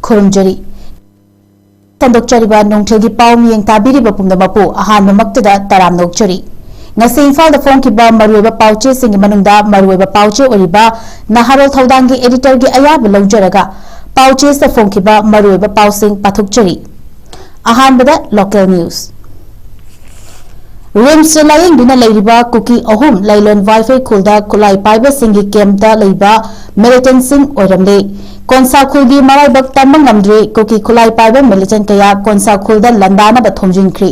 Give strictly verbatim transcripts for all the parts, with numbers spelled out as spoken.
ꯈꯨꯔꯨꯝꯖꯔꯤ꯫ ꯁꯟꯗꯣꯛꯆꯔꯤꯕ ꯅꯨꯡꯊꯤꯜꯒꯤ ꯄꯥꯎ ꯃꯤꯠꯌꯦꯡ ꯇꯥꯕꯤꯔꯤꯕ ꯄꯨꯝꯅꯃꯛꯄꯨ ꯑꯍꯥꯟꯕꯃꯛꯇꯗ ꯇꯔꯥꯝꯅ ꯑꯣꯛꯆꯔꯤ꯫ ꯉꯁꯤ ꯏꯝꯐꯥꯜꯗ ꯐꯣꯡꯈꯤꯕ ꯃꯔꯨꯑꯣꯏꯕ ꯄꯥꯎꯆꯦꯁꯤꯡꯒꯤ ꯃꯅꯨꯡꯗ ꯃꯔꯨꯑꯣꯏꯕ ꯄꯥꯎꯆꯦ ꯑꯣꯏꯔꯤꯕ ꯅꯍꯥꯔꯣꯜ ꯊꯧꯗꯥꯡꯒꯤ editorꯒꯤ ꯑꯌꯥꯕ ꯂꯧꯖꯔꯒ ꯄꯥꯎꯆꯦꯁꯤꯗ ꯐꯣꯡꯈꯤꯕ ꯃꯔꯨꯑꯣꯏꯕ ꯄꯥꯎꯁꯤꯡ ꯄꯥꯊꯣꯛꯆꯔꯤ꯫ ꯑꯍꯥꯟꯕꯗ local news꯫ ꯔꯤꯝꯁꯇ ꯂꯥꯌꯦꯡꯗꯨꯅ ꯂꯩꯔꯤꯕ ꯀꯨꯀꯤ ꯑꯍꯨꯝ ꯂꯥꯏꯂꯣꯟ ꯋꯥꯏꯐꯩ ꯈꯨꯜꯗ ꯈꯨꯠꯂꯥꯏ ꯄꯥꯏꯕꯁꯤꯡꯒꯤ ꯀꯦꯝꯞꯇ ꯂꯩꯕ militantꯁꯤꯡ ꯑꯣꯏꯔꯝꯂꯦ꯫ ꯀꯣꯟꯁꯥ ꯈꯨꯜꯒꯤ ꯃꯔꯥꯏꯕꯛ ꯇꯝꯕ ꯉꯝꯗ꯭ꯔꯤ, ꯀꯨꯀꯤ ꯈꯨꯠꯂꯥꯏ ꯄꯥꯏꯕ militant ꯀꯌꯥ ꯀꯣꯟꯁꯥ ꯈꯨꯜꯗ ꯂꯥꯟꯗꯥꯅꯕ ꯊꯣꯝꯖꯤꯟꯈ꯭ꯔꯤ꯫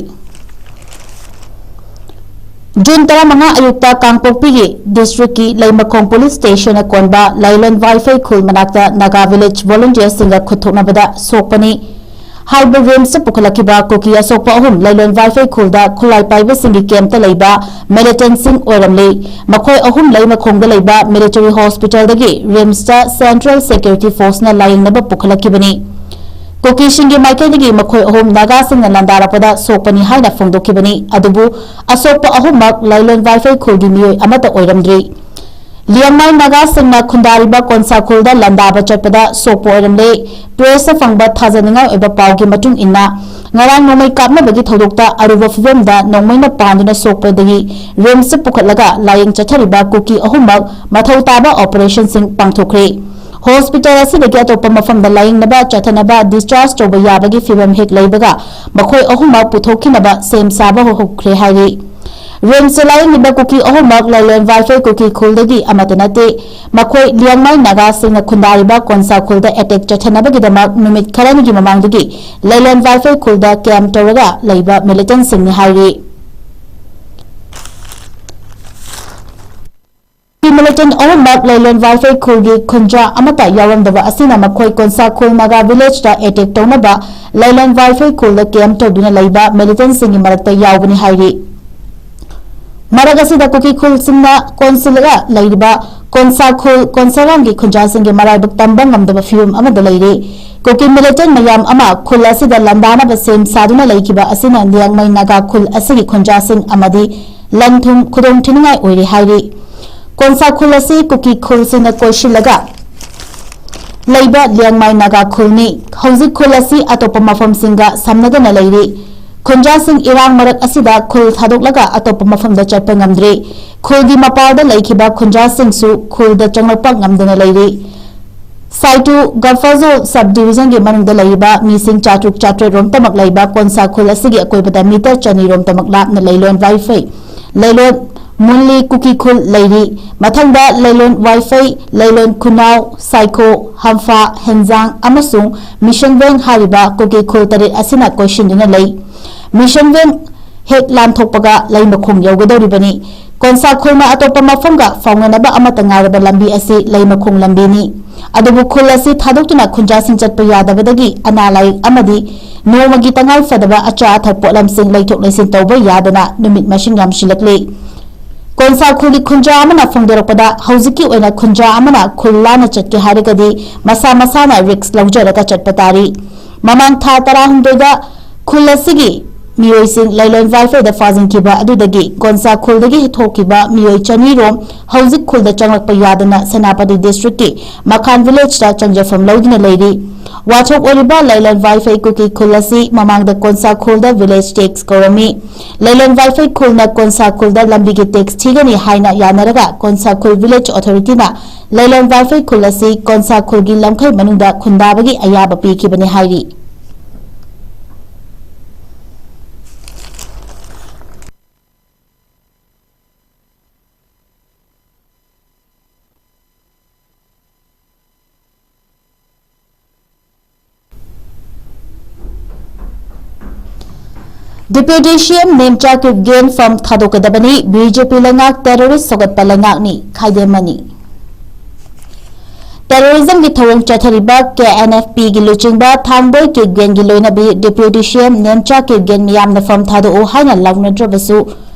ꯖꯨꯟ ꯇꯔꯥꯃꯉꯥ ꯑꯌꯨꯛꯇ ꯀꯥꯡꯄꯣꯛꯄꯤꯒꯤ districtꯀꯤ ꯂꯩꯃꯈꯣꯡ police stationꯅ ꯀꯣꯟꯕ ꯂꯥꯏꯂꯣꯟ ꯋꯥꯏꯐꯩ ꯈꯨꯜ ꯃꯅꯥꯛꯇ Naga Village volunteerꯁꯤꯡꯒ ꯈꯨꯠꯊꯣꯛꯅꯕꯗ ꯁꯣꯛꯄꯅꯤ꯫ ꯍꯥꯏꯕ ꯔꯤꯝꯁꯇ ꯄꯨꯈꯠꯂꯛꯈꯤꯕ ꯀꯨꯀꯤ ꯑꯁꯣꯛꯄ ꯑꯍꯨꯝ ꯂꯥꯏꯂꯣꯟ ꯋꯥꯏꯐꯩ ꯈꯨꯜꯗ ꯈꯨꯠꯂꯥꯏ ꯄꯥꯏꯕꯁꯤꯡꯒꯤ ꯀꯦꯝꯞꯇ ꯂꯩꯕ militantꯁꯤꯡ ꯑꯣꯏꯔꯝꯂꯤ꯫ ꯃꯈꯣꯏ ꯑꯍꯨꯝ ꯂꯩꯃꯈꯣꯡꯗ ꯂꯩꯕ military hospitalꯗꯒꯤ ꯔꯤꯝꯁꯇ Central Security Forceꯅ ꯂꯥꯌꯦꯡꯅꯕ ꯄꯨꯈꯠꯂꯛꯈꯤꯕꯅꯤ꯫ ꯀꯨꯀꯤꯁꯤꯡꯒꯤ ꯃꯥꯏꯀꯩꯗꯒꯤ ꯃꯈꯣꯏ ꯑꯍꯨꯝ ꯅꯥꯒꯥꯁꯤꯡꯅ ꯂꯥꯟꯗꯥꯔꯛꯄꯗ ꯁꯣꯛꯄꯅꯤ ꯍꯥꯏꯅ ꯐꯣꯡꯗꯣꯛꯈꯤꯕꯅꯤ, ꯑꯗꯨꯕꯨ ꯑꯁꯣꯛꯄ ꯑꯍꯨꯝꯃꯛ ꯂꯥꯏꯂꯣꯟ ꯋꯥꯏꯐꯩ ꯈꯨꯜꯒꯤ ꯃꯤꯑꯣꯏ ꯑꯃꯠꯇ ꯑꯣꯏꯔꯝꯗ꯭ꯔꯤ꯫ ꯂꯤꯌꯥꯡꯃꯥꯏ ꯅꯥꯒꯥꯁꯤꯡꯅ ꯈꯨꯟꯗꯥꯔꯤꯕ ꯀꯣꯟꯁꯥ ꯈꯨꯜꯗ ꯂꯥꯟꯗꯥꯕ ꯆꯠꯄꯗ ꯁꯣꯛꯄ ꯑꯣꯏꯔꯝꯂꯦ꯫ Pressꯇ ꯐꯪꯕ ꯊꯥꯖꯅꯤꯡꯉꯥꯏ ꯑꯣꯏꯕ ꯄꯥꯎꯒꯤ ꯃꯇꯨꯡ ꯏꯟꯅ, ꯉꯔꯥꯡ ꯅꯣꯡꯃꯩ ꯀꯥꯞꯅꯕꯒꯤ ꯊꯧꯗꯣꯛꯇ ꯑꯔꯨꯕ ꯐꯤꯚꯝꯗ ꯅꯣꯡꯃꯩꯅ ꯄꯥꯟꯗꯨꯅ ꯁꯣꯛꯄꯗꯒꯤ ꯔꯤꯝꯁꯇ ꯄꯨꯈꯠꯂꯒ ꯂꯥꯌꯦꯡ ꯆꯠꯊꯔꯤꯕ ꯀꯨꯀꯤ ꯑꯍꯨꯝꯃꯛ ꯃꯊꯧ ꯇꯥꯕ operationꯁꯤꯡ ꯄꯥꯡꯊꯣꯛꯈ꯭ꯔꯦ꯫ Hospital ꯑꯁꯤꯗꯒꯤ ꯑꯇꯣꯞꯄ ꯃꯐꯝꯗ ꯂꯥꯌꯦꯡꯅꯕ ꯆꯠꯊꯅꯕ discharge ꯇꯧꯕ ꯌꯥꯕꯒꯤ ꯐꯤꯚꯝ ꯍꯦꯛ ꯂꯩꯕꯒ ꯃꯈꯣꯏ ꯑꯍꯨꯝꯃꯛ ꯄꯨꯊꯣꯛꯈꯤꯅꯕ ꯁꯦꯝ ꯁꯥꯕ ꯍꯧꯈ꯭ꯔꯦ ꯍꯥꯏꯔꯤ꯫ ꯔꯤꯝꯁꯇ ꯂꯥꯌꯦꯡꯂꯤꯕ ꯀꯨꯀꯤ ꯑꯍꯨꯝꯃꯛ ꯂꯥꯏꯂꯣꯟ ꯋꯥꯏꯐꯩ ꯀꯨꯀꯤ ꯈꯨꯜꯗꯒꯤ ꯑꯃꯠꯇ ꯅꯠꯇꯦ꯫ ꯃꯈꯣꯏ ꯂꯤꯌꯥꯡꯃꯥꯏ ꯅꯥꯒꯥꯁꯤꯡꯅ ꯈꯨꯟꯗꯥꯔꯤꯕ ꯀꯣꯟꯁꯥ ꯈꯨꯜꯗ attack ꯆꯠꯊꯅꯕꯒꯤꯗꯃꯛ ꯅꯨꯃꯤꯠ ꯈꯔꯅꯤꯒꯤ ꯃꯃꯥꯡꯗꯒꯤ ꯂꯥꯏꯂꯣꯟ ꯋꯥꯏꯐꯩ ꯈꯨꯜꯗ camp ꯇꯧꯔꯒ ꯂꯩꯕ militantꯁꯤꯡꯅꯤ ꯍꯥꯏꯔꯤ꯫ Militant ꯑꯍꯨꯝꯃꯛ ꯂꯥꯏꯂꯣꯟ ꯋꯥꯏꯐꯩ ꯈꯨꯜꯒꯤ ꯈꯨꯟꯖꯥ ꯑꯃꯠꯇ ꯌꯥꯎꯔꯝꯗꯕ ꯑꯁꯤꯅ ꯃꯈꯣꯏ ꯀꯣꯟꯁꯥ ꯈꯨꯜ ꯅꯥꯒꯥ villageꯇ attack ꯇꯧꯅꯕ ꯂꯥꯏꯂꯣꯟ ꯋꯥꯏꯐꯩ ꯈꯨꯜꯗ camp ꯇꯧꯗꯨꯅ ꯂꯩꯕ militantꯁꯤꯡꯒꯤ ꯃꯔꯛꯇ ꯌꯥꯎꯕꯅꯤ ꯍꯥꯏꯔꯤ꯫ ꯃꯔꯛ ꯑꯁꯤꯗ ꯀꯨꯀꯤ ꯈꯨꯜꯁꯤꯡꯅ ꯀꯣꯟꯁꯤꯜꯂꯒ ꯂꯩꯔꯤꯕ ꯀꯣꯟꯁꯥ ꯈꯨꯜ, ꯀꯣꯟꯁꯥꯔꯥꯝꯒꯤ ꯈꯨꯟꯖꯥꯁꯤꯡꯒꯤ ꯃꯔꯥꯏꯕꯛ ꯇꯝꯕ ꯉꯝꯗꯕ ꯐꯤꯚꯝ ꯑꯃꯗ ꯂꯩꯔꯤ꯫ ꯀꯨꯀꯤ militant ꯃꯌꯥꯝ ꯑꯃ ꯈꯨꯜ ꯑꯁꯤꯗ ꯂꯥꯟꯗꯥꯅꯕ ꯁꯦꯝ ꯁꯥꯗꯨꯅ ꯂꯩꯈꯤꯕ ꯑꯁꯤꯅ ꯂꯤꯌꯥꯡꯃꯩ ꯅꯥꯒꯥ ꯈꯨꯜ ꯑꯁꯤꯒꯤ ꯈꯨꯟꯖꯥꯁꯤꯡ ꯑꯃꯗꯤ ꯂꯟ ꯊꯨꯝ ꯈꯨꯗꯣꯡ ꯊꯤꯅꯤꯡꯉꯥꯏ ꯑꯣꯏꯔꯦ ꯍꯥꯏꯔꯤ꯫ ꯀꯣꯟꯁꯥ ꯈꯨꯜ ꯑꯁꯤ ꯀꯨꯀꯤ ꯈꯨꯜꯁꯤꯡꯅ ꯀꯣꯏꯁꯤꯜꯂꯒ ꯂꯩꯕ ꯂꯤꯌꯥꯡꯃꯥꯏ ꯅꯥꯒꯥ ꯈꯨꯜꯅꯤ꯫ ꯍꯧꯖꯤꯛ ꯈꯨꯜ ꯑꯁꯤ ꯑꯇꯣꯞꯄ ꯃꯐꯝꯁꯤꯡꯒ ꯁꯝꯅꯗꯅ ꯂꯩꯔꯤ꯫ ꯈꯨꯟꯖꯥꯁꯤꯡ ꯏꯔꯥꯡ ꯃꯔꯛ ꯑꯁꯤꯗ ꯈꯨꯜ ꯊꯥꯗꯣꯛꯂꯒ ꯑꯇꯣꯞꯄ ꯃꯐꯝꯗ ꯆꯠꯄ ꯉꯝꯗ꯭ꯔꯤ꯫ ꯈꯨꯜꯒꯤ ꯃꯄꯥꯜꯗ ꯂꯩꯈꯤꯕ ꯈꯨꯟꯖꯥꯁꯤꯡꯁꯨ ꯈꯨꯜꯗ ꯆꯪꯂꯛꯄ ꯉꯝꯗꯅ ꯂꯩꯔꯤ꯫ ꯁꯥꯏꯇꯨ ꯒꯝꯐꯥꯖꯣ ꯁꯕ ꯗꯤꯕꯤꯖꯟꯒꯤ ꯃꯅꯨꯡꯗ ꯂꯩꯔꯤꯕ ꯃꯤꯁꯤꯡ ꯆꯥꯇ꯭ꯔꯨꯛ ꯆꯥꯇ꯭ꯔꯦꯠ ꯔꯣꯝꯇꯃꯛ ꯂꯩꯕ ꯀꯣꯟꯁꯥ ꯈꯨꯜ ꯑꯁꯤꯒꯤ ꯑꯀꯣꯏꯕꯗ ꯃꯤꯇꯔ ꯆꯅꯤ ꯔꯣꯝꯇꯃꯛ ꯂꯥꯞꯅ ꯂꯩꯂꯣꯟ ꯋꯥꯏꯐꯩ, ꯂꯩꯂꯣꯟ ꯃꯨꯟꯂꯤ ꯀꯨꯀꯤ ꯈꯨꯜ ꯂꯩꯔꯤ꯫ ꯃꯊꯪꯗ ꯂꯩꯂꯣꯟ ꯋꯥꯏꯐꯩ, ꯂꯩꯂꯣꯟ ꯈꯨꯅꯥꯎ, ꯁꯥꯏꯈꯣ, ꯍꯝꯐꯥ, ꯍꯦꯟꯖꯥꯡ ꯑꯃꯁꯨꯡ ꯃꯤꯁꯟ ꯕꯦꯡ ꯍꯥꯏꯔꯤꯕ ꯀꯨꯀꯤ ꯈꯨꯜ ꯇꯔꯦꯠ ꯑꯁꯤꯅ ꯀꯣꯏꯁꯤꯟꯗꯨꯅ ꯂꯩ꯫ ꯃꯤꯁꯟ ꯕꯦꯡ ꯍꯦꯛ ꯂꯥꯟꯊꯣꯛꯄꯒ ꯂꯩꯃꯈꯣꯡ ꯌꯧꯒꯗꯧꯔꯤꯕꯅꯤ꯫ ꯀꯣꯟꯁꯥ ꯈꯨꯜꯅ ꯑꯇꯣꯞꯄ ꯃꯐꯝꯒ ꯐꯥꯎꯅꯅꯕ ꯑꯃꯠꯇ ꯉꯥꯏꯔꯕ ꯂꯝꯕꯤ ꯑꯁꯤ ꯂꯩꯃꯈꯣꯡ ꯂꯝꯕꯤꯅꯤ꯫ ꯑꯗꯨꯕꯨ ꯈꯨꯜ ꯑꯁꯤ ꯊꯥꯗꯣꯛꯇꯨꯅ ꯈꯨꯟꯖꯥꯁꯤꯡ ꯆꯠꯄ ꯌꯥꯗꯕꯗꯒꯤ ꯑꯅꯥ ꯂꯥꯏꯌꯦꯡ ꯑꯃꯗꯤ ꯅꯣꯡꯃꯒꯤ ꯇꯉꯥꯏ ꯐꯗꯕ ꯑꯆꯥ ꯑꯊꯛ ꯄꯣꯠꯂꯝꯁꯤꯡ ꯂꯩꯊꯣꯛ ꯂꯩꯁꯤꯟ ꯇꯧꯕ ꯌꯥꯗꯅ ꯅꯨꯃꯤꯠ ꯃꯁꯤꯡ ꯌꯥꯝꯁꯤꯜꯂꯛꯂꯤ꯫ ꯀꯣꯟꯁꯥ ꯈꯨꯜꯒꯤ ꯈꯨꯟꯖꯥ ꯑꯃꯅ ꯐꯣꯡꯗꯣꯔꯛꯄꯗ, ꯍꯧꯖꯤꯛꯀꯤ ꯑꯣꯏꯅ ꯈꯨꯟꯖꯥ ꯑꯃꯅ ꯈꯨꯜ ꯂꯥꯟꯅ ꯆꯠꯀꯦ ꯍꯥꯏꯔꯒꯗꯤ ꯃꯁꯥ ꯃꯁꯥꯅ ꯔꯤꯛꯁ ꯂꯧꯖꯔꯒ ꯆꯠꯄ ꯇꯥꯔꯤ꯫ ꯃꯃꯥꯡ ꯊꯥ ꯇꯔꯥꯍꯨꯝꯗꯣꯏꯗ ꯈꯨꯜ ꯑꯁꯤꯒꯤ ꯃꯤꯑꯣꯏꯁꯤꯡ ꯂꯩꯂꯣꯟ ꯋꯥꯏꯐꯩꯗ ꯐꯥꯖꯤꯟꯈꯤꯕ ꯑꯗꯨꯗꯒꯤ ꯀꯣꯟꯁꯥ ꯈꯨꯜꯗꯒꯤ ꯊꯣꯛꯈꯤꯕ ꯃꯤꯑꯣꯏ ꯆꯅꯤ ꯔꯣꯝ ꯍꯧꯖꯤꯛ ꯈꯨꯜꯗ ꯆꯪꯂꯛꯄ ꯌꯥꯗꯅ ꯁꯦꯅꯥꯄꯇꯤ ꯗꯤꯁꯇ꯭ꯔꯤꯛꯀꯤ ꯃꯈꯥꯟ ꯚꯤꯂꯦꯖꯇ ꯆꯪꯖꯐꯝ ꯂꯧꯗꯨꯅ ꯂꯩꯔꯤ꯫ ꯋꯥꯊꯣꯛ ꯑꯣꯏꯔꯤꯕ ꯂꯩꯂꯣꯟ ꯋꯥꯏꯐꯩ ꯀꯨꯀꯤ ꯈꯨꯜ ꯑꯁꯤ ꯃꯃꯥꯡꯗ ꯀꯣꯟꯁꯥ ꯈꯨꯜꯗ ꯚꯤꯂꯦꯖ ꯇꯦꯛꯁ ꯀꯧꯔꯝꯃꯤ꯫ ꯂꯩꯂꯣꯟ ꯋꯥꯏꯐꯩ ꯈꯨꯜꯅ ꯀꯣꯟꯁꯥ ꯈꯨꯜꯗ ꯂꯝꯕꯤꯒꯤ ꯇꯦꯛꯁ ꯊꯤꯒꯅꯤ ꯍꯥꯏꯅ ꯌꯥꯅꯔꯒ ꯀꯣꯟꯁꯥ ꯈꯨꯜ ꯚꯤꯂꯦꯖ ꯑꯣꯊꯣꯔꯤꯇꯤꯅ ꯂꯩꯂꯣꯟ ꯋꯥꯏꯐꯩ ꯈꯨꯜ ꯑꯁꯤ ꯀꯣꯟꯁꯥ ꯈꯨꯜꯒꯤ ꯂꯝꯈꯩ ꯃꯅꯨꯡꯗ ꯈꯨꯟꯗꯥꯕꯒꯤ ꯑꯌꯥꯕ ꯄꯤꯈꯤꯕꯅꯤ ꯍꯥꯏꯔꯤ꯫ ꯗꯤꯄ꯭ꯌꯨꯇꯤ ꯁꯤ ꯑꯦꯝ ꯅꯦꯝꯆꯥ ꯀꯤꯞꯒꯦꯟ ꯐꯝ ꯊꯥꯗꯣꯛꯀꯗꯕꯅꯤ, ꯕꯤ ꯖꯦ ꯄꯤ ꯂꯩꯉꯥꯛ ꯇꯦꯔꯣꯔꯤꯁ ꯁꯧꯒꯠꯄ ꯂꯩꯉꯥꯛꯅꯤ, ꯈꯥꯏꯗꯦꯝ ꯃꯅꯤ꯫ ꯇꯦꯔꯣꯔꯤꯖꯝꯒꯤ ꯊꯧꯑꯣꯡ ꯆꯠꯊꯔꯤꯕ ꯀꯦ ꯑꯦꯟ ꯑꯦꯐ ꯄꯤꯒꯤ ꯂꯨꯆꯤꯡꯕ ꯊꯥꯡꯕꯣꯏ ꯀꯤꯞꯒꯦꯟꯒꯤ ꯂꯣꯏꯅꯕꯤ ꯗꯤꯄ꯭ꯌꯨꯇꯤ ꯁꯤ ꯑꯦꯝ ꯅꯦꯝꯆꯥ ꯀꯤꯞꯒꯦꯟ ꯃꯤꯌꯥꯝꯅ ꯐꯝ ꯊꯥꯗꯣꯛꯎ ꯍꯥꯏꯅ ꯂꯥꯎꯅꯗ꯭ꯔꯕꯁꯨ,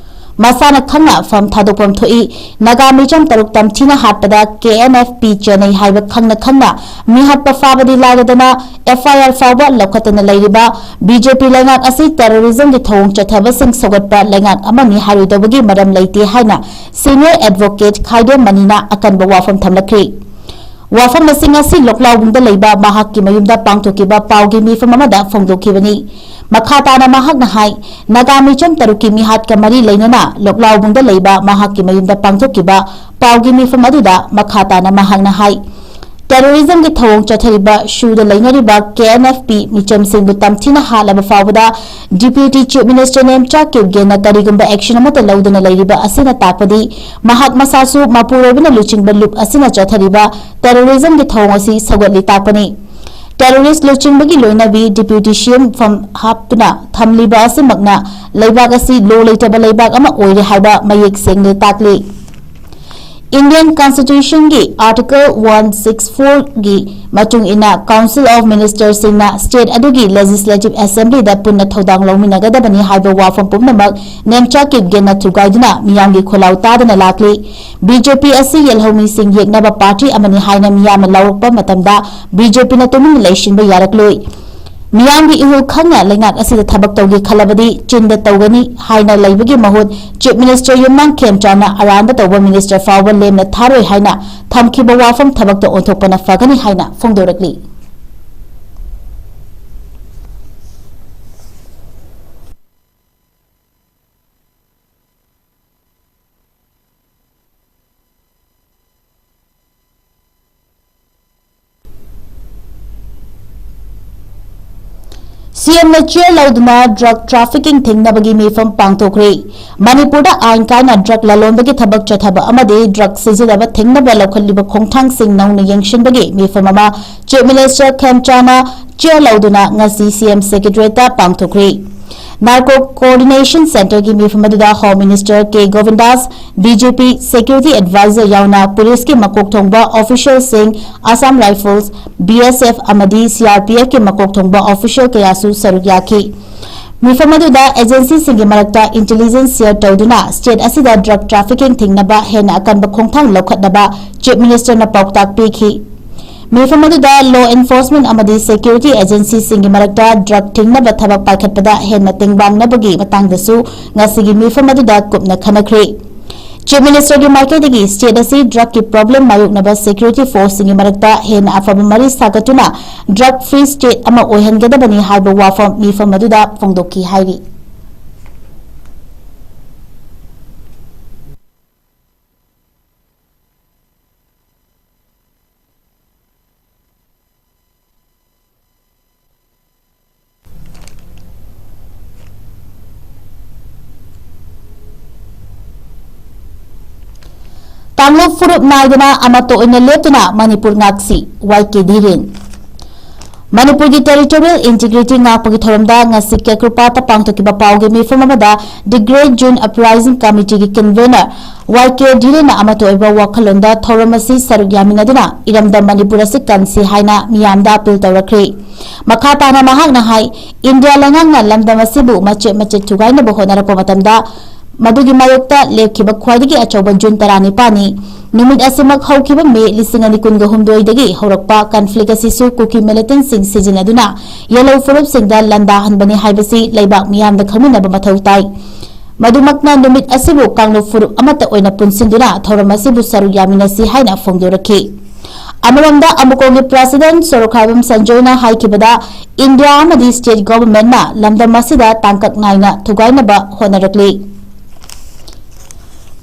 ꯃꯁꯥꯅ ꯈꯪꯅ ꯐꯝ ꯊꯥꯗꯣꯛꯐꯝ ꯊꯣꯛꯏ꯫ ꯅꯥꯒꯥ ꯃꯤꯆꯝ ꯇꯔꯨꯛ ꯇꯝꯊꯤꯅ ꯍꯥꯠꯄꯗ ꯀꯦ ꯑꯦꯟ ꯑꯦꯐ ꯄꯤ ꯆꯦꯟꯅꯩ ꯍꯥꯏꯕ ꯈꯪꯅ ꯈꯪꯅ ꯃꯤ ꯍꯥꯠꯄ ꯐꯥꯕꯗꯤ ꯂꯥꯏꯔꯗꯅ, ꯑꯦꯐ ꯑꯥꯏ ꯑꯥꯔ ꯐꯥꯎꯕ ꯂꯧꯈꯠꯇꯅ ꯂꯩꯔꯤꯕ ꯕꯤ ꯖꯦ ꯄꯤ ꯂꯩꯉꯥꯛ ꯑꯁꯤ ꯇꯦꯔꯣꯔꯤꯖꯝꯒꯤ ꯊꯧꯑꯣꯡ ꯆꯠꯊꯕꯁꯤꯡ ꯁꯧꯒꯠꯄ ꯂꯩꯉꯥꯛ ꯑꯃꯅꯤ ꯍꯥꯏꯔꯣꯏꯗꯕꯒꯤ ꯃꯔꯝ ꯂꯩꯇꯦ ꯍꯥꯏꯅ ꯁꯤꯅꯤꯌꯔ ꯑꯦꯗꯚꯣꯀꯦꯠ ꯈꯥꯏꯗꯦꯝ ꯃꯅꯤꯅ ꯑꯀꯟꯕ ꯋꯥꯐꯝ ꯊꯝꯂꯛꯈ꯭ꯔꯦ꯫ ꯋꯥꯐꯝ ꯑꯁꯤ ꯉꯁꯤ ꯂꯣꯛꯂꯥꯎꯕꯨꯡꯗ ꯂꯩꯕ ꯃꯍꯥꯛꯀꯤ ꯃꯌꯨꯝꯗ ꯄꯥꯡꯊꯣꯛꯈꯤꯕ ꯄꯥꯎꯒꯤ ꯃꯤꯐꯝ ꯑꯃꯗ ꯐꯣꯡꯗꯣꯛꯈꯤꯕꯅꯤ꯫ ꯃꯈꯥ ꯇꯥꯅ ꯃꯍꯥꯛꯅ ꯍꯥꯏ, ꯅꯥꯒꯥ ꯃꯤꯆꯝ ꯇꯔꯨꯛꯀꯤ ꯃꯤꯍꯥꯠꯀ ꯃꯔꯤ ꯂꯩꯅꯅ ꯂꯣꯛꯂꯥꯎꯕꯨꯡꯗ ꯂꯩꯕ ꯃꯍꯥꯛꯀꯤ ꯃꯌꯨꯝꯗ ꯄꯥꯡꯊꯣꯛꯈꯤꯕ ꯄꯥꯎꯒꯤ ꯃꯤꯐꯝ ꯑꯗꯨꯗ ꯃꯈꯥ ꯇꯥꯅ ꯃꯍꯥꯛꯅ ꯍꯥꯏ, ꯇꯦꯔꯣꯔꯤꯖꯝꯒꯤ ꯊꯧꯑꯣꯡ ꯆꯠꯊꯔꯤꯕ ꯁꯨꯗ ꯂꯩꯅꯔꯤꯕ ꯀꯦ ꯑꯦꯟ ꯑꯦꯐ ꯄꯤ ꯃꯤꯆꯝꯁꯤꯡꯕꯨ ꯇꯝꯊꯤꯅ ꯍꯥꯠꯂꯕ ꯐꯥꯎꯕꯗ Deputy Chief Minister ꯅꯦꯝꯆꯥ ꯀꯤꯞꯒꯦꯟꯅ ꯀꯔꯤꯒꯨꯝꯕ action ꯑꯃꯠꯇ ꯂꯧꯗꯅ ꯂꯩꯔꯤꯕ ꯑꯁꯤꯅ ꯇꯥꯛꯄꯗꯤ ꯃꯍꯥꯛ ꯃꯁꯥꯁꯨ ꯃꯄꯨꯔꯣꯏꯕꯅ ꯂꯨꯆꯤꯡꯕ ꯂꯨꯞ ꯑꯁꯤꯅ ꯆꯠꯊꯔꯤꯕ ꯇꯦꯔꯣꯔꯤꯖꯝꯒꯤ ꯊꯧꯑꯣꯡ ꯑꯁꯤ ꯁꯧꯒꯠꯂꯤ ꯇꯥꯛꯄꯅꯤ꯫ ꯇꯦꯔꯣꯔꯤꯁ ꯂꯨꯆꯤꯡꯕꯒꯤ ꯂꯣꯏꯅꯕꯤ Deputy C M ꯐꯝ ꯍꯥꯞꯇꯨꯅ ꯊꯝꯂꯤꯕ ꯑꯁꯤꯃꯛꯅ ꯂꯩꯕꯥꯛ ꯑꯁꯤ law ꯂꯩꯇꯕ ꯂꯩꯕꯥꯛ ꯑꯃ ꯑꯣꯏꯔꯦ ꯍꯥꯏꯕ ꯃꯌꯦꯛ ꯁꯦꯡꯅ ꯇꯥꯛꯂꯤ꯫ Indian Constitution ꯒꯤ Article one six four ꯒꯤ ꯃꯇꯨꯡ ꯏꯟꯅ Council of Minister ꯁꯤꯡꯅ state ꯑꯗꯨꯒꯤ Legislative Assembly ꯗ ꯄꯨꯟꯅ ꯊꯧꯗꯥꯡ ꯂꯧꯃꯤꯟꯅꯒꯗꯕꯅꯤ ꯍꯥꯏꯕ ꯋꯥꯐꯝ ꯄꯨꯝꯅꯃꯛ ꯅꯦꯝꯆꯥ ꯀꯤꯞꯒꯦꯟꯅ ꯊꯨꯒꯥꯏꯗꯨꯅ ꯃꯤꯌꯥꯝꯒꯤ ꯈꯣꯜꯂꯥꯎ ꯇꯥꯗꯅ ꯂꯥꯛꯂꯤ꯫ B J P ꯑꯁꯤ ꯌꯦꯜꯍꯧꯃꯤꯁꯤꯡ ꯌꯦꯛꯅꯕ party ꯑꯃꯅꯤ ꯍꯥꯏꯅ ꯃꯤꯌꯥꯝꯅ ꯂꯥꯎꯔꯛꯄ ꯃꯇꯝꯗ B J P ꯅ ꯇꯨꯃꯤꯟꯅ ꯂꯩꯁꯤꯟꯕ ꯌꯥꯔꯛꯂꯣꯏ꯫ ꯃꯤꯌꯥꯝꯒꯤ ꯏꯍꯨꯜ ꯈꯪꯅ ꯂꯩꯉꯥꯛ ꯑꯁꯤꯗ ꯊꯕꯛ ꯇꯧꯒꯦ ꯈꯜꯂꯕꯗꯤ ꯆꯤꯟꯗ ꯇꯧꯒꯅꯤ ꯍꯥꯏꯅ ꯂꯩꯕꯒꯤ ꯃꯍꯨꯠ Chief Minister ꯌꯨꯝꯅꯥꯝ ꯈꯦꯝꯆꯥꯟꯅ ꯑꯔꯥꯟꯕ ꯇꯧꯕ minister ꯐꯥꯎꯕ ꯂꯦꯝꯅ ꯊꯥꯔꯣꯏ ꯍꯥꯏꯅ ꯊꯝꯈꯤꯕ ꯋꯥꯐꯝ ꯊꯕꯛꯇ ꯑꯣꯟꯊꯣꯛꯄꯅ ꯐꯒꯅꯤ ꯍꯥꯏꯅ ꯐꯣꯡꯗꯣꯔꯛꯂꯤ꯫ C M ꯅ chair ꯂꯧꯗꯨꯅ drug trafficking ꯊꯤꯡꯅꯕꯒꯤ ꯃꯤꯐꯝ ꯄꯥꯡꯊꯣꯛꯈ꯭ꯔꯦ꯫ ꯃꯅꯤꯄꯨꯔꯗ ꯑꯥꯏꯟ ꯀꯥꯏꯅ drug ꯂꯂꯣꯟꯕꯒꯤ ꯊꯕꯛ ꯆꯠꯊꯕ ꯑꯃꯗꯤ drug ꯁꯤꯖꯤꯟꯅꯕ ꯊꯤꯡꯅꯕ ꯂꯧꯈꯠꯂꯤꯕ ꯈꯣꯡꯊꯥꯡꯁꯤꯡ ꯅꯧꯅ ꯌꯦꯡꯁꯤꯟꯕꯒꯤ ꯃꯤꯐꯝ ꯑꯃ Chief Minister ꯈꯦꯝꯆꯥꯅ chair ꯂꯧꯗꯨꯅ ꯉꯁꯤ C M Secretariat ꯇ ꯄꯥꯡꯊꯣꯛꯈ꯭ꯔꯦ꯫ Narco Coordination Center ꯒꯤ ꯃꯤꯐꯝ ꯑꯗꯨꯗ Home Minister K ꯒꯣꯕꯤꯟꯗꯥꯁ, D G P, Security Advisor ꯌꯥꯎꯅ police ꯀꯤ ꯃꯀꯣꯛ ꯊꯣꯡꯕ official ꯁꯤꯡ, Assam Rifles, B S F ꯑꯃꯗꯤ C R P F ꯀꯤ ꯃꯀꯣꯛ ꯊꯣꯡꯕ official ꯀꯌꯥꯁꯨ ꯁꯔꯨꯛ ꯌꯥꯈꯤ꯫ ꯃꯤꯐꯝ ꯑꯗꯨꯗ agency ꯁꯤꯡꯒꯤ ꯃꯔꯛꯇ intelligence share ꯇꯧꯗꯨꯅ state ꯑꯁꯤꯗ drug trafficking ꯊꯤꯡꯅꯕ ꯍꯦꯟꯅ ꯑꯀꯟꯕ ꯈꯣꯡꯊꯥꯡ ꯂꯧꯈꯠꯅꯕ Chief Minister ꯅ ꯄꯥꯎꯇꯥꯛ ꯄꯤꯈꯤ꯫ ꯃꯤꯐꯝ ꯑꯗꯨꯗ law enforcement ꯑꯃꯗꯤ security agency ꯁꯤꯡꯒꯤ ꯃꯔꯛꯇ drug ꯊꯤꯡꯅꯕ ꯊꯕꯛ ꯄꯥꯏꯈꯠꯄꯗ ꯍꯦꯟꯅ ꯇꯦꯡꯕꯥꯡꯅꯕꯒꯤ ꯃꯇꯥꯡꯗꯁꯨ ꯉꯁꯤꯒꯤ ꯃꯤꯐꯝ ꯑꯗꯨꯗ ꯀꯨꯞꯅ ꯈꯟꯅꯈ꯭ꯔꯦ꯫ Chief Ministerꯒꯤ ꯃꯥꯏꯀꯩꯗꯒꯤ state ꯑꯁꯤ drugꯀꯤ problem ꯃꯥꯌꯣꯛꯅꯕ security forceꯁꯤꯡꯒꯤ ꯃꯔꯛꯇ ꯍꯦꯟꯅ ꯑꯐꯕ ꯃꯔꯤ ꯁꯥꯒꯠꯇꯨꯅ drug free state ꯑꯃ ꯑꯣꯏꯍꯟꯒꯗꯕꯅꯤ ꯍꯥꯏꯕ ꯋꯥꯐꯝ ꯃꯤꯐꯝ ꯑꯗꯨꯗ ꯐꯣꯡꯗꯣꯛꯈꯤ ꯍꯥꯏꯔꯤ꯫ ꯀꯥꯡꯂꯨꯞ ꯐꯨꯔꯨꯞ ꯅꯥꯏꯗꯅ ꯑꯃꯠꯇ ꯑꯣꯏꯅ ꯂꯦꯞꯇꯨꯅ ꯃꯅꯤꯄꯨꯔ ꯉꯥꯛꯁꯤ, ꯋꯥꯏ ꯀꯦ ꯙꯤꯔꯦꯟ꯫ ꯃꯅꯤꯄꯨꯔꯒꯤ territorial integrity ꯉꯥꯛꯄꯒꯤ ꯊꯧꯔꯝꯗ ꯉꯁꯤ ꯀꯦꯀ꯭ꯔꯨꯄꯥꯠꯇ ꯄꯥꯡꯊꯣꯛꯈꯤꯕ ꯄꯥꯎꯒꯤ ꯃꯤꯐꯝ ꯑꯃꯗ The Great June Uprising Committeeꯒꯤ convener ꯋꯥꯏ ꯀꯦ ꯙꯤꯔꯦꯟꯅ ꯑꯃꯠꯇ ꯑꯣꯏꯕ ꯋꯥꯈꯜꯂꯣꯟꯗ ꯊꯧꯔꯝ ꯑꯁꯤ ꯁꯔꯨꯛ ꯌꯥꯃꯤꯟꯅꯗꯨꯅ ꯏꯔꯝꯗꯝ ꯃꯅꯤꯄꯨꯔ ꯑꯁꯤ ꯀꯟꯁꯤ ꯍꯥꯏꯅ ꯃꯤꯌꯥꯝꯗ appeal ꯇꯧꯔꯛꯈ꯭ꯔꯦ꯫ ꯃꯈꯥ ꯇꯥꯅ ꯃꯍꯥꯛꯅ ꯍꯥꯏ, ꯏꯟꯗꯤꯌꯥ ꯂꯩꯉꯥꯛꯅ ꯂꯝꯗꯝ ꯑꯁꯤꯕꯨ ꯃꯆꯦꯠ ꯃꯆꯦꯠ ꯊꯨꯒꯥꯏꯅꯕ ꯍꯣꯠꯅꯔꯛꯄ ꯃꯇꯝꯗ ꯃꯗꯨꯒꯤ ꯃꯥꯌꯣꯛꯇ ꯂꯦꯞꯈꯤꯕ ꯈ꯭ꯋꯥꯏꯗꯒꯤ ꯑꯆꯧꯕ ꯖꯨꯟ ꯇꯔꯥꯅꯤꯄꯥꯟꯅꯤ꯫ ꯅꯨꯃꯤꯠ ꯑꯁꯤꯃꯛ ꯍꯧꯈꯤꯕ ꯃꯦ ꯂꯤꯁꯤꯡ ꯑꯅꯤ ꯀꯨꯟꯒ ꯍꯨꯝꯗꯣꯏꯗꯒꯤ ꯍꯧꯔꯛꯄ conflict ꯑꯁꯤꯁꯨ ꯀꯨꯀꯤ militantꯁꯤꯡ ꯁꯤꯖꯤꯟꯅꯗꯨꯅ ꯌꯦꯜꯍꯧ ꯐꯨꯔꯨꯞꯁꯤꯡꯗ ꯂꯥꯟꯗꯥꯍꯟꯕꯅꯤ ꯍꯥꯏꯕꯁꯤ ꯂꯩꯕꯥꯛ ꯃꯤꯌꯥꯝꯅ ꯈꯪꯃꯤꯟꯅꯕ ꯃꯊꯧ ꯇꯥꯏ꯫ ꯃꯗꯨꯃꯛꯅ ꯅꯨꯃꯤꯠ ꯑꯁꯤꯕꯨ ꯀꯥꯡꯂꯨꯞ ꯐꯨꯔꯨꯞ ꯑꯃꯠꯇ ꯑꯣꯏꯅ ꯄꯨꯟꯁꯤꯟꯗꯨꯅ ꯊꯧꯔꯝ ꯑꯁꯤꯕꯨ ꯁꯔꯨꯛ ꯌꯥꯃꯤꯟꯅꯁꯤ ꯍꯥꯏꯅ ꯐꯣꯡꯗꯣꯔꯛꯈꯤ꯫ ꯑꯃꯔꯣꯝꯗ ꯑꯃꯨꯀꯣꯒꯤ president ꯁꯣꯔꯣꯛꯈꯥꯏꯕꯝ ꯁꯟꯖꯣꯏꯅ ꯍꯥꯏꯈꯤꯕꯗ, ꯏꯟꯗꯤꯌꯥ ꯑꯃꯗꯤ state governmentꯅ ꯂꯝꯗꯝ ꯑꯁꯤꯗ ꯇꯥꯡꯀꯛ ꯅꯥꯏꯅ ꯊꯨꯒꯥꯏꯅꯕ ꯍꯣꯠꯅꯔꯛꯂꯤ꯫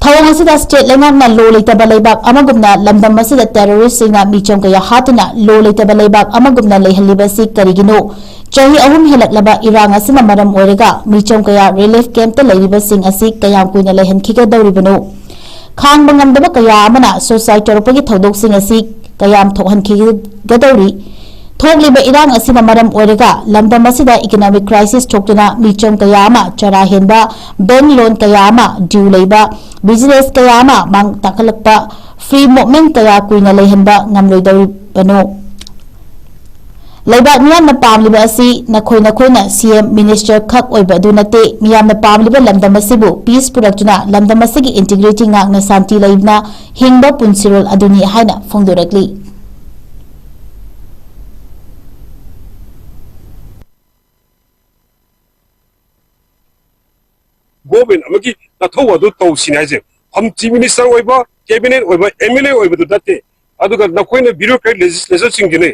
ꯊꯧꯑꯣꯡ ꯑꯁꯤꯗ state ꯂꯩꯉꯥꯛꯅ law ꯂꯩꯇꯕ ꯂꯩꯕꯥꯛ ꯑꯃꯒꯨꯝꯅ ꯂꯝꯗꯝ ꯑꯁꯤꯗ terroristꯁꯤꯡꯅ ꯃꯤꯆꯝ ꯀꯌꯥ ꯍꯥꯠꯇꯨꯅ law ꯂꯩꯇꯕ ꯂꯩꯕꯥꯛ ꯑꯃꯒꯨꯝꯅ ꯂꯩꯍꯜꯂꯤꯕ ꯑꯁꯤ ꯀꯔꯤꯒꯤꯅꯣ? ꯆꯍꯤ ꯑꯍꯨꯝ ꯍꯦꯜꯂꯛꯂꯕ ꯏꯔꯥꯡ ꯑꯁꯤꯅ ꯃꯔꯝ ꯑꯣꯏꯔꯒ ꯃꯤꯆꯝ ꯀꯌꯥ relief campꯇ ꯂꯩꯔꯤꯕꯁꯤꯡ ꯑꯁꯤ ꯀꯌꯥꯝ ꯀꯨꯏꯅ ꯂꯩꯍꯟꯈꯤꯒꯗꯧꯔꯤꯕꯅꯣ? ꯈꯥꯡꯕ ꯉꯝꯗꯕ ꯀꯌꯥ ꯑꯃꯅ suicide ꯇꯧꯔꯛꯄꯒꯤ ꯊꯧꯗꯣꯛꯁꯤꯡ ꯑꯁꯤ ꯀꯌꯥꯝ ꯊꯣꯛꯍꯟꯈꯤꯒꯗꯧꯔꯤ? ꯊꯣꯛꯂꯤꯕ ꯏꯔꯥꯡ ꯑꯁꯤꯅ ꯃꯔꯝ ꯑꯣꯏꯔꯒ ꯂꯝꯗꯝ ꯑꯁꯤꯗ economic crisis ꯊꯣꯛꯇꯨꯅ ꯃꯤꯆꯝ ꯀꯌꯥ ꯑꯃ ꯆꯔꯥ ꯍꯦꯟꯕ, bank loan ꯀꯌꯥ ꯑꯃ due ꯂꯩꯕ, business ꯀꯌꯥ ꯑꯃ ꯃꯥꯡ ꯇꯥꯛꯍꯜꯂꯛꯄ, free movement ꯀꯌꯥ ꯀꯨꯏꯅ ꯂꯩꯍꯟꯕ ꯉꯝꯂꯣꯏꯗꯧꯔꯤꯕꯅꯣ? ꯂꯩꯕꯥꯛ ꯃꯤꯌꯥꯝꯅ ꯄꯥꯝꯂꯤꯕ ꯑꯁꯤ ꯅꯈꯣꯏ ꯅꯈꯣꯏꯅ C M, minister ꯈꯛ ꯑꯣꯏꯕ ꯑꯗꯨ ꯅꯠꯇꯦ꯫ ꯃꯤꯌꯥꯝꯅ ꯄꯥꯝꯂꯤꯕ ꯂꯝꯗꯝ ꯑꯁꯤꯕꯨ peace ꯄꯨꯔꯛꯇꯨꯅ ꯂꯝꯗꯝ ꯑꯁꯤꯒꯤ integrity ꯉꯥꯛꯅ ꯁꯥꯟꯇꯤ ꯂꯩꯅ ꯍꯤꯡꯕ ꯄꯨꯟꯁꯤꯔꯣꯜ ꯑꯗꯨꯅꯤ ꯍꯥꯏꯅ ꯐꯣꯡꯗꯣꯔꯛꯂꯤ꯫ Government ꯑꯃꯒꯤ ꯅꯊꯧ ꯑꯗꯨ ꯇꯧꯁꯤꯅꯦ ꯍꯥꯏꯁꯦ꯫ ꯆꯤꯐ ꯃꯤꯅꯤꯁꯇꯔ ꯑꯣꯏꯕ, ꯀꯦꯕꯤꯅꯦꯠ ꯑꯣꯏꯕ, ꯑꯦꯝ ꯑꯦꯜ ꯑꯦ ꯑꯣꯏꯕꯗꯨ ꯅꯠꯇꯦ꯫ ꯑꯗꯨꯒ ꯅꯈꯣꯏꯅ ꯕ꯭ꯌꯨꯔꯣꯀ꯭ꯔꯦꯠ ꯂꯦꯖꯤꯁꯂꯦꯆꯔꯁꯤꯡꯗꯨꯅꯤ,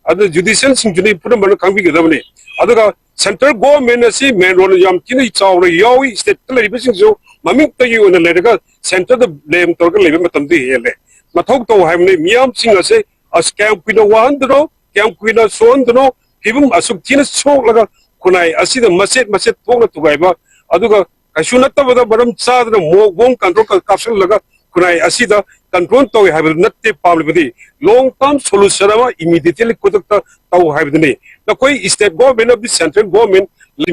ꯑꯗꯨ ꯖꯨꯗꯤꯁꯤꯌꯦꯜꯁꯤꯡꯗꯨꯅꯤ, ꯄꯨꯝꯅꯃꯛꯅ ꯈꯪꯕꯤꯒꯗꯕꯅꯤ꯫ ꯑꯗꯨꯒ ꯁꯦꯟꯇ꯭ꯔꯦꯜ ꯒꯣꯚꯔꯟꯃꯦꯟ ꯑꯁꯤ ꯃꯦꯟ ꯔꯣꯜ ꯌꯥꯝ ꯊꯤꯅ ꯆꯥꯎꯅ ꯌꯥꯎꯏ꯫ ꯁ꯭ꯇꯦꯠꯇ ꯂꯩꯔꯤꯕꯁꯤꯡꯁꯨ ꯃꯃꯤꯡꯇꯒꯤ ꯑꯣꯏꯅ ꯂꯩꯔꯒ ꯁꯦꯟꯇꯔꯗ ꯕ꯭ꯂꯦꯝ ꯇꯧꯔꯒ ꯂꯩꯕ ꯃꯇꯝꯗꯤ ꯍꯦꯜꯂꯦ꯫ ꯃꯊꯧ ꯇꯧ ꯍꯥꯏꯕꯅꯤ꯫ ꯃꯤꯌꯥꯝꯁꯤꯡ ꯑꯁꯦ ꯑꯁ ꯀꯌꯥꯝ ꯀꯨꯏꯅ ꯋꯥꯍꯟꯗꯅꯣ, ꯀꯌꯥꯝ ꯀꯨꯏꯅ ꯁꯣꯛꯍꯟꯗꯅꯣ, ꯐꯤꯕꯝ ꯑꯁꯨꯛ ꯊꯤꯅ ꯁꯣꯛꯂꯒ ꯈꯨꯟꯅꯥꯏ ꯑꯁꯤꯗ ꯃꯆꯦꯠ ꯃꯆꯦꯠ ꯊꯣꯛꯅ ꯊꯨꯒꯥꯏꯕ, ꯑꯗꯨꯒ ꯀꯩꯁꯨ ꯅꯠꯇꯕꯗ ꯃꯔꯝ ꯆꯥꯗꯅ ꯃꯣ-, ꯕꯣꯝ ꯀꯟꯇ꯭ꯔꯣꯜ ꯀꯥꯞꯁꯤꯜꯂꯒ ꯈꯨꯟꯅꯥꯏ ꯑꯁꯤꯗ ꯀꯟꯇ꯭ꯔꯣꯜ ꯇꯧꯏ ꯍꯥꯏꯕꯗꯨ ꯅꯠꯇꯦ꯫ ꯄꯥꯝꯂꯤꯕꯗꯤ ꯂꯣꯡ ꯇꯔꯝ ꯁꯣꯂꯨꯁꯟ ꯑꯃ ꯏꯃꯤꯗꯤꯌꯦꯠꯂꯤ ꯈꯨꯗꯛꯇ ꯇꯧ ꯍꯥꯏꯕꯗꯨꯅꯤ꯫ ꯅꯈꯣꯏ ꯁ꯭ꯇꯦꯠ ꯒꯣꯚꯔꯟꯃꯦꯟ ꯑꯃꯗꯤ ꯁꯦꯟꯇ꯭ꯔꯦꯜ ꯒꯣꯚꯔꯟꯃꯦꯟ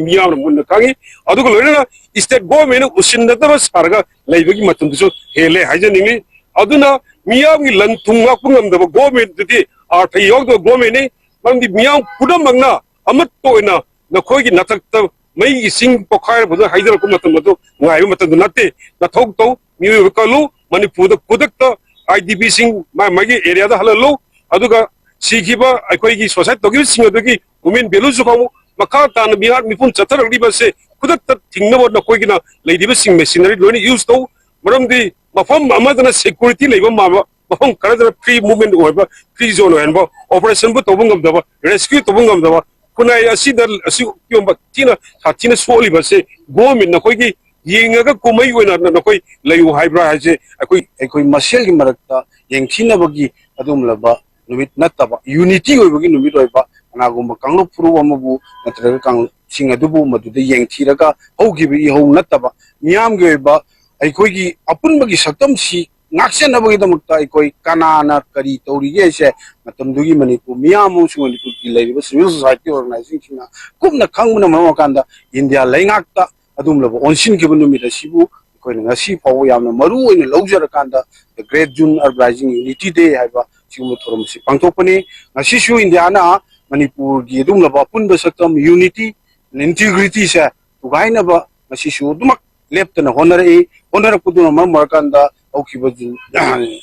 ꯃꯤꯌꯥꯝꯅ ꯃꯨꯟꯅ ꯈꯪꯏ꯫ ꯑꯗꯨꯒ ꯂꯣꯏꯅꯅ ꯁ꯭ꯇꯦꯠ ꯒꯣꯚꯔꯟꯃꯦꯟꯅ ꯎꯁꯤꯟꯅꯗꯕ ꯁꯥꯔꯒ ꯂꯩꯕꯒꯤ ꯃꯇꯝꯗꯁꯨ ꯍꯦꯜꯂꯦ ꯍꯥꯏꯖꯅꯤꯡꯏ꯫ ꯑꯗꯨꯅ ꯃꯤꯌꯥꯝꯒꯤ ꯂꯟ ꯊꯨꯝ ꯉꯥꯛꯄ ꯉꯝꯗꯕ ꯒꯣꯚꯔꯟꯃꯦꯟꯗꯨꯗꯤ ꯑꯥꯔꯊ ꯌꯥꯎꯗꯕ ꯒꯣꯚꯔꯟꯃꯦꯟꯅꯤ꯫ ꯃꯔꯝꯗꯤ ꯃꯤꯌꯥꯝ ꯄꯨꯝꯅꯃꯛꯅ ꯑꯃꯠꯇ ꯑꯣꯏꯅ ꯅꯈꯣꯏꯒꯤ ꯅꯊꯛꯇ ꯃꯩ ꯏꯁꯤꯡ ꯄꯣꯈꯥꯏꯔꯛꯄꯗ ꯍꯩꯊꯔꯛꯄ ꯃꯇꯝ ꯑꯗꯨ ꯉꯥꯏꯕ ꯃꯇꯝꯗꯨ ꯅꯠꯇꯦ꯫ ꯅꯊꯧ ꯇꯧ, ꯃꯤꯑꯣꯏ ꯑꯣꯏꯕ ꯀꯜꯂꯨ꯫ ꯃꯅꯤꯄꯨꯔꯗ ꯈꯨꯗꯛꯇ ꯑꯥꯏ ꯗꯤ ꯄꯤꯁꯤꯡ ꯃꯥ ꯃꯥꯒꯤ ꯑꯦꯔꯤꯌꯥꯗ ꯍꯜꯍꯜꯂꯨ꯫ ꯑꯗꯨꯒ ꯁꯤꯈꯤꯕ ꯑꯩꯈꯣꯏꯒꯤ ꯁꯨꯁꯥꯏꯠ ꯇꯧꯈꯤꯕꯁꯤꯡ ꯑꯗꯨꯒꯤ ꯍ꯭ꯌꯨꯃꯦꯟ ꯚꯦꯂꯨꯁꯨ ꯈꯪꯉꯨ꯫ ꯃꯈꯥ ꯇꯥꯅ ꯃꯤꯍꯥꯠ ꯃꯤꯄꯨꯟ ꯆꯠꯊꯔꯛꯂꯤꯕꯁꯦ ꯈꯨꯗꯛꯇ ꯊꯤꯡꯅꯕ ꯅꯈꯣꯏꯒꯤꯅ ꯂꯩꯔꯤꯕꯁꯤꯡ ꯃꯦꯁꯤꯅꯔꯤ ꯂꯣꯏꯅ ꯌꯨꯁ ꯇꯧ꯫ ꯃꯔꯝꯗꯤ ꯃꯐꯝ ꯑꯃꯗꯅ ꯁꯦꯀ꯭ꯌꯨꯔꯤꯇꯤ ꯂꯩꯕ ꯃꯥꯟꯕ, ꯃꯐꯝ ꯈꯔꯗꯅ ꯐ꯭ꯔꯤ ꯃꯨꯚꯃꯦꯟ ꯑꯣꯏꯕ, ꯐ꯭ꯔꯤ ꯖꯣꯟ ꯑꯣꯏꯍꯟꯕ, ꯑꯣꯄꯔꯦꯁꯟꯕꯨ ꯇꯧꯕ ꯉꯝꯗꯕ, ꯔꯦꯁꯀ꯭ꯌꯨ ꯇꯧꯕ ꯉꯝꯗꯕ, ꯈꯨꯟꯅꯥꯏ ꯑꯁꯤꯗ ꯑꯁꯤꯒꯨꯝꯕ ꯊꯤꯅ ꯁꯥꯊꯤꯅ ꯁꯣꯛꯂꯤꯕꯁꯦ ꯒꯣꯔꯃꯦꯟ ꯅꯈꯣꯏꯒꯤ ꯌꯦꯡꯉꯒ ꯀꯨꯝꯍꯩ ꯑꯣꯏꯅ ꯅꯈꯣꯏ ꯂꯩꯌꯨ ꯍꯥꯏꯕ꯭ꯔꯥ ꯍꯥꯏꯁꯦ ꯑꯩꯈꯣꯏ ꯑꯩꯈꯣꯏ ꯃꯁꯦꯜꯒꯤ ꯃꯔꯛꯇ ꯌꯦꯡꯊꯤꯅꯕꯒꯤ ꯑꯗꯨꯒꯨꯝꯂꯕ ꯅꯨꯃꯤꯠ ꯅꯠꯇꯕ, ꯌꯨꯅꯤꯇꯤ ꯑꯣꯏꯕꯒꯤ ꯅꯨꯃꯤꯠ ꯑꯣꯏꯕ, ꯀꯅꯥꯒꯨꯝꯕ ꯀꯥꯡꯂꯨꯞ ꯐꯨꯔꯨꯞ ꯑꯃꯕꯨ ꯅꯠꯇ꯭ꯔꯒ ꯀꯥꯡꯂꯨꯞꯁꯤꯡ ꯑꯗꯨꯕꯨ ꯃꯗꯨꯗ ꯌꯦꯡꯊꯤꯔꯒ ꯍꯧꯈꯤꯕ ꯏꯍꯧ ꯅꯠꯇꯕ, ꯃꯤꯌꯥꯝꯒꯤ ꯑꯣꯏꯕ ꯑꯩꯈꯣꯏꯒꯤ ꯑꯄꯨꯟꯕꯒꯤ ꯁꯛꯇꯝꯁꯤ ꯉꯥꯛꯁꯦꯟꯅꯕꯒꯤꯗꯃꯛꯇ ꯑꯩꯈꯣꯏ ꯀꯅꯥꯅ ꯀꯔꯤ ꯇꯧꯔꯤꯒꯦ ꯍꯥꯏꯁꯦ ꯃꯇꯝꯗꯨꯒꯤ ꯃꯅꯤꯄꯨꯔ ꯃꯤꯌꯥꯝ ꯑꯃꯁꯨꯡ ꯃꯅꯤꯄꯨꯔꯒꯤ ꯂꯩꯔꯤꯕ ꯁꯤꯚꯤꯜ ꯁꯣꯁꯥꯏꯇꯤ ꯑꯣꯔꯒꯅꯥꯏꯖꯦꯁꯟꯁꯤꯡꯅ ꯀꯨꯞꯅ ꯈꯪꯕꯅ ꯃꯔꯝ ꯑꯣꯏꯔꯀꯥꯟꯗ ꯏꯟꯗꯤꯌꯥ ꯂꯩꯉꯥꯛꯇ ꯑꯗꯨꯒꯨꯝꯂꯕ ꯑꯣꯟꯁꯤꯟꯈꯤꯕ ꯅꯨꯃꯤꯠ ꯑꯁꯤꯕꯨ ꯑꯩꯈꯣꯏꯅ ꯉꯁꯤ ꯐꯥꯎꯕ ꯌꯥꯝꯅ ꯃꯔꯨ ꯑꯣꯏꯅ ꯂꯧꯖꯔꯀꯥꯟꯗ The Great June Uprising Unity Day ꯍꯥꯏꯕ ꯁꯤꯒꯨꯝꯕ ꯊꯧꯔꯝ ꯑꯁꯤ ꯄꯥꯡꯊꯣꯛꯄꯅꯤ꯫ ꯉꯁꯤꯁꯨ ꯏꯟꯗꯤꯌꯥꯅ ꯃꯅꯤꯄꯨꯔꯒꯤ ꯑꯗꯨꯒꯨꯝꯂꯕ ꯑꯄꯨꯟꯕ ꯁꯛꯇꯝ, ꯌꯨꯅꯤꯇꯤ, ꯏꯟꯇꯤꯒ꯭ꯔꯤꯇꯤꯁꯦ ꯊꯨꯒꯥꯏꯅꯕ ꯉꯁꯤꯁꯨ ꯑꯗꯨꯃꯛ ꯂꯦꯞꯇꯅ ꯍꯣꯠꯅꯔꯛꯏ꯫ ꯍꯣꯠꯅꯔꯛꯄꯗꯨꯅ ꯃꯔꯝ ꯑꯣꯏꯔꯀꯥꯟꯗ ꯍꯧꯈꯤꯕ ꯖꯨꯟ,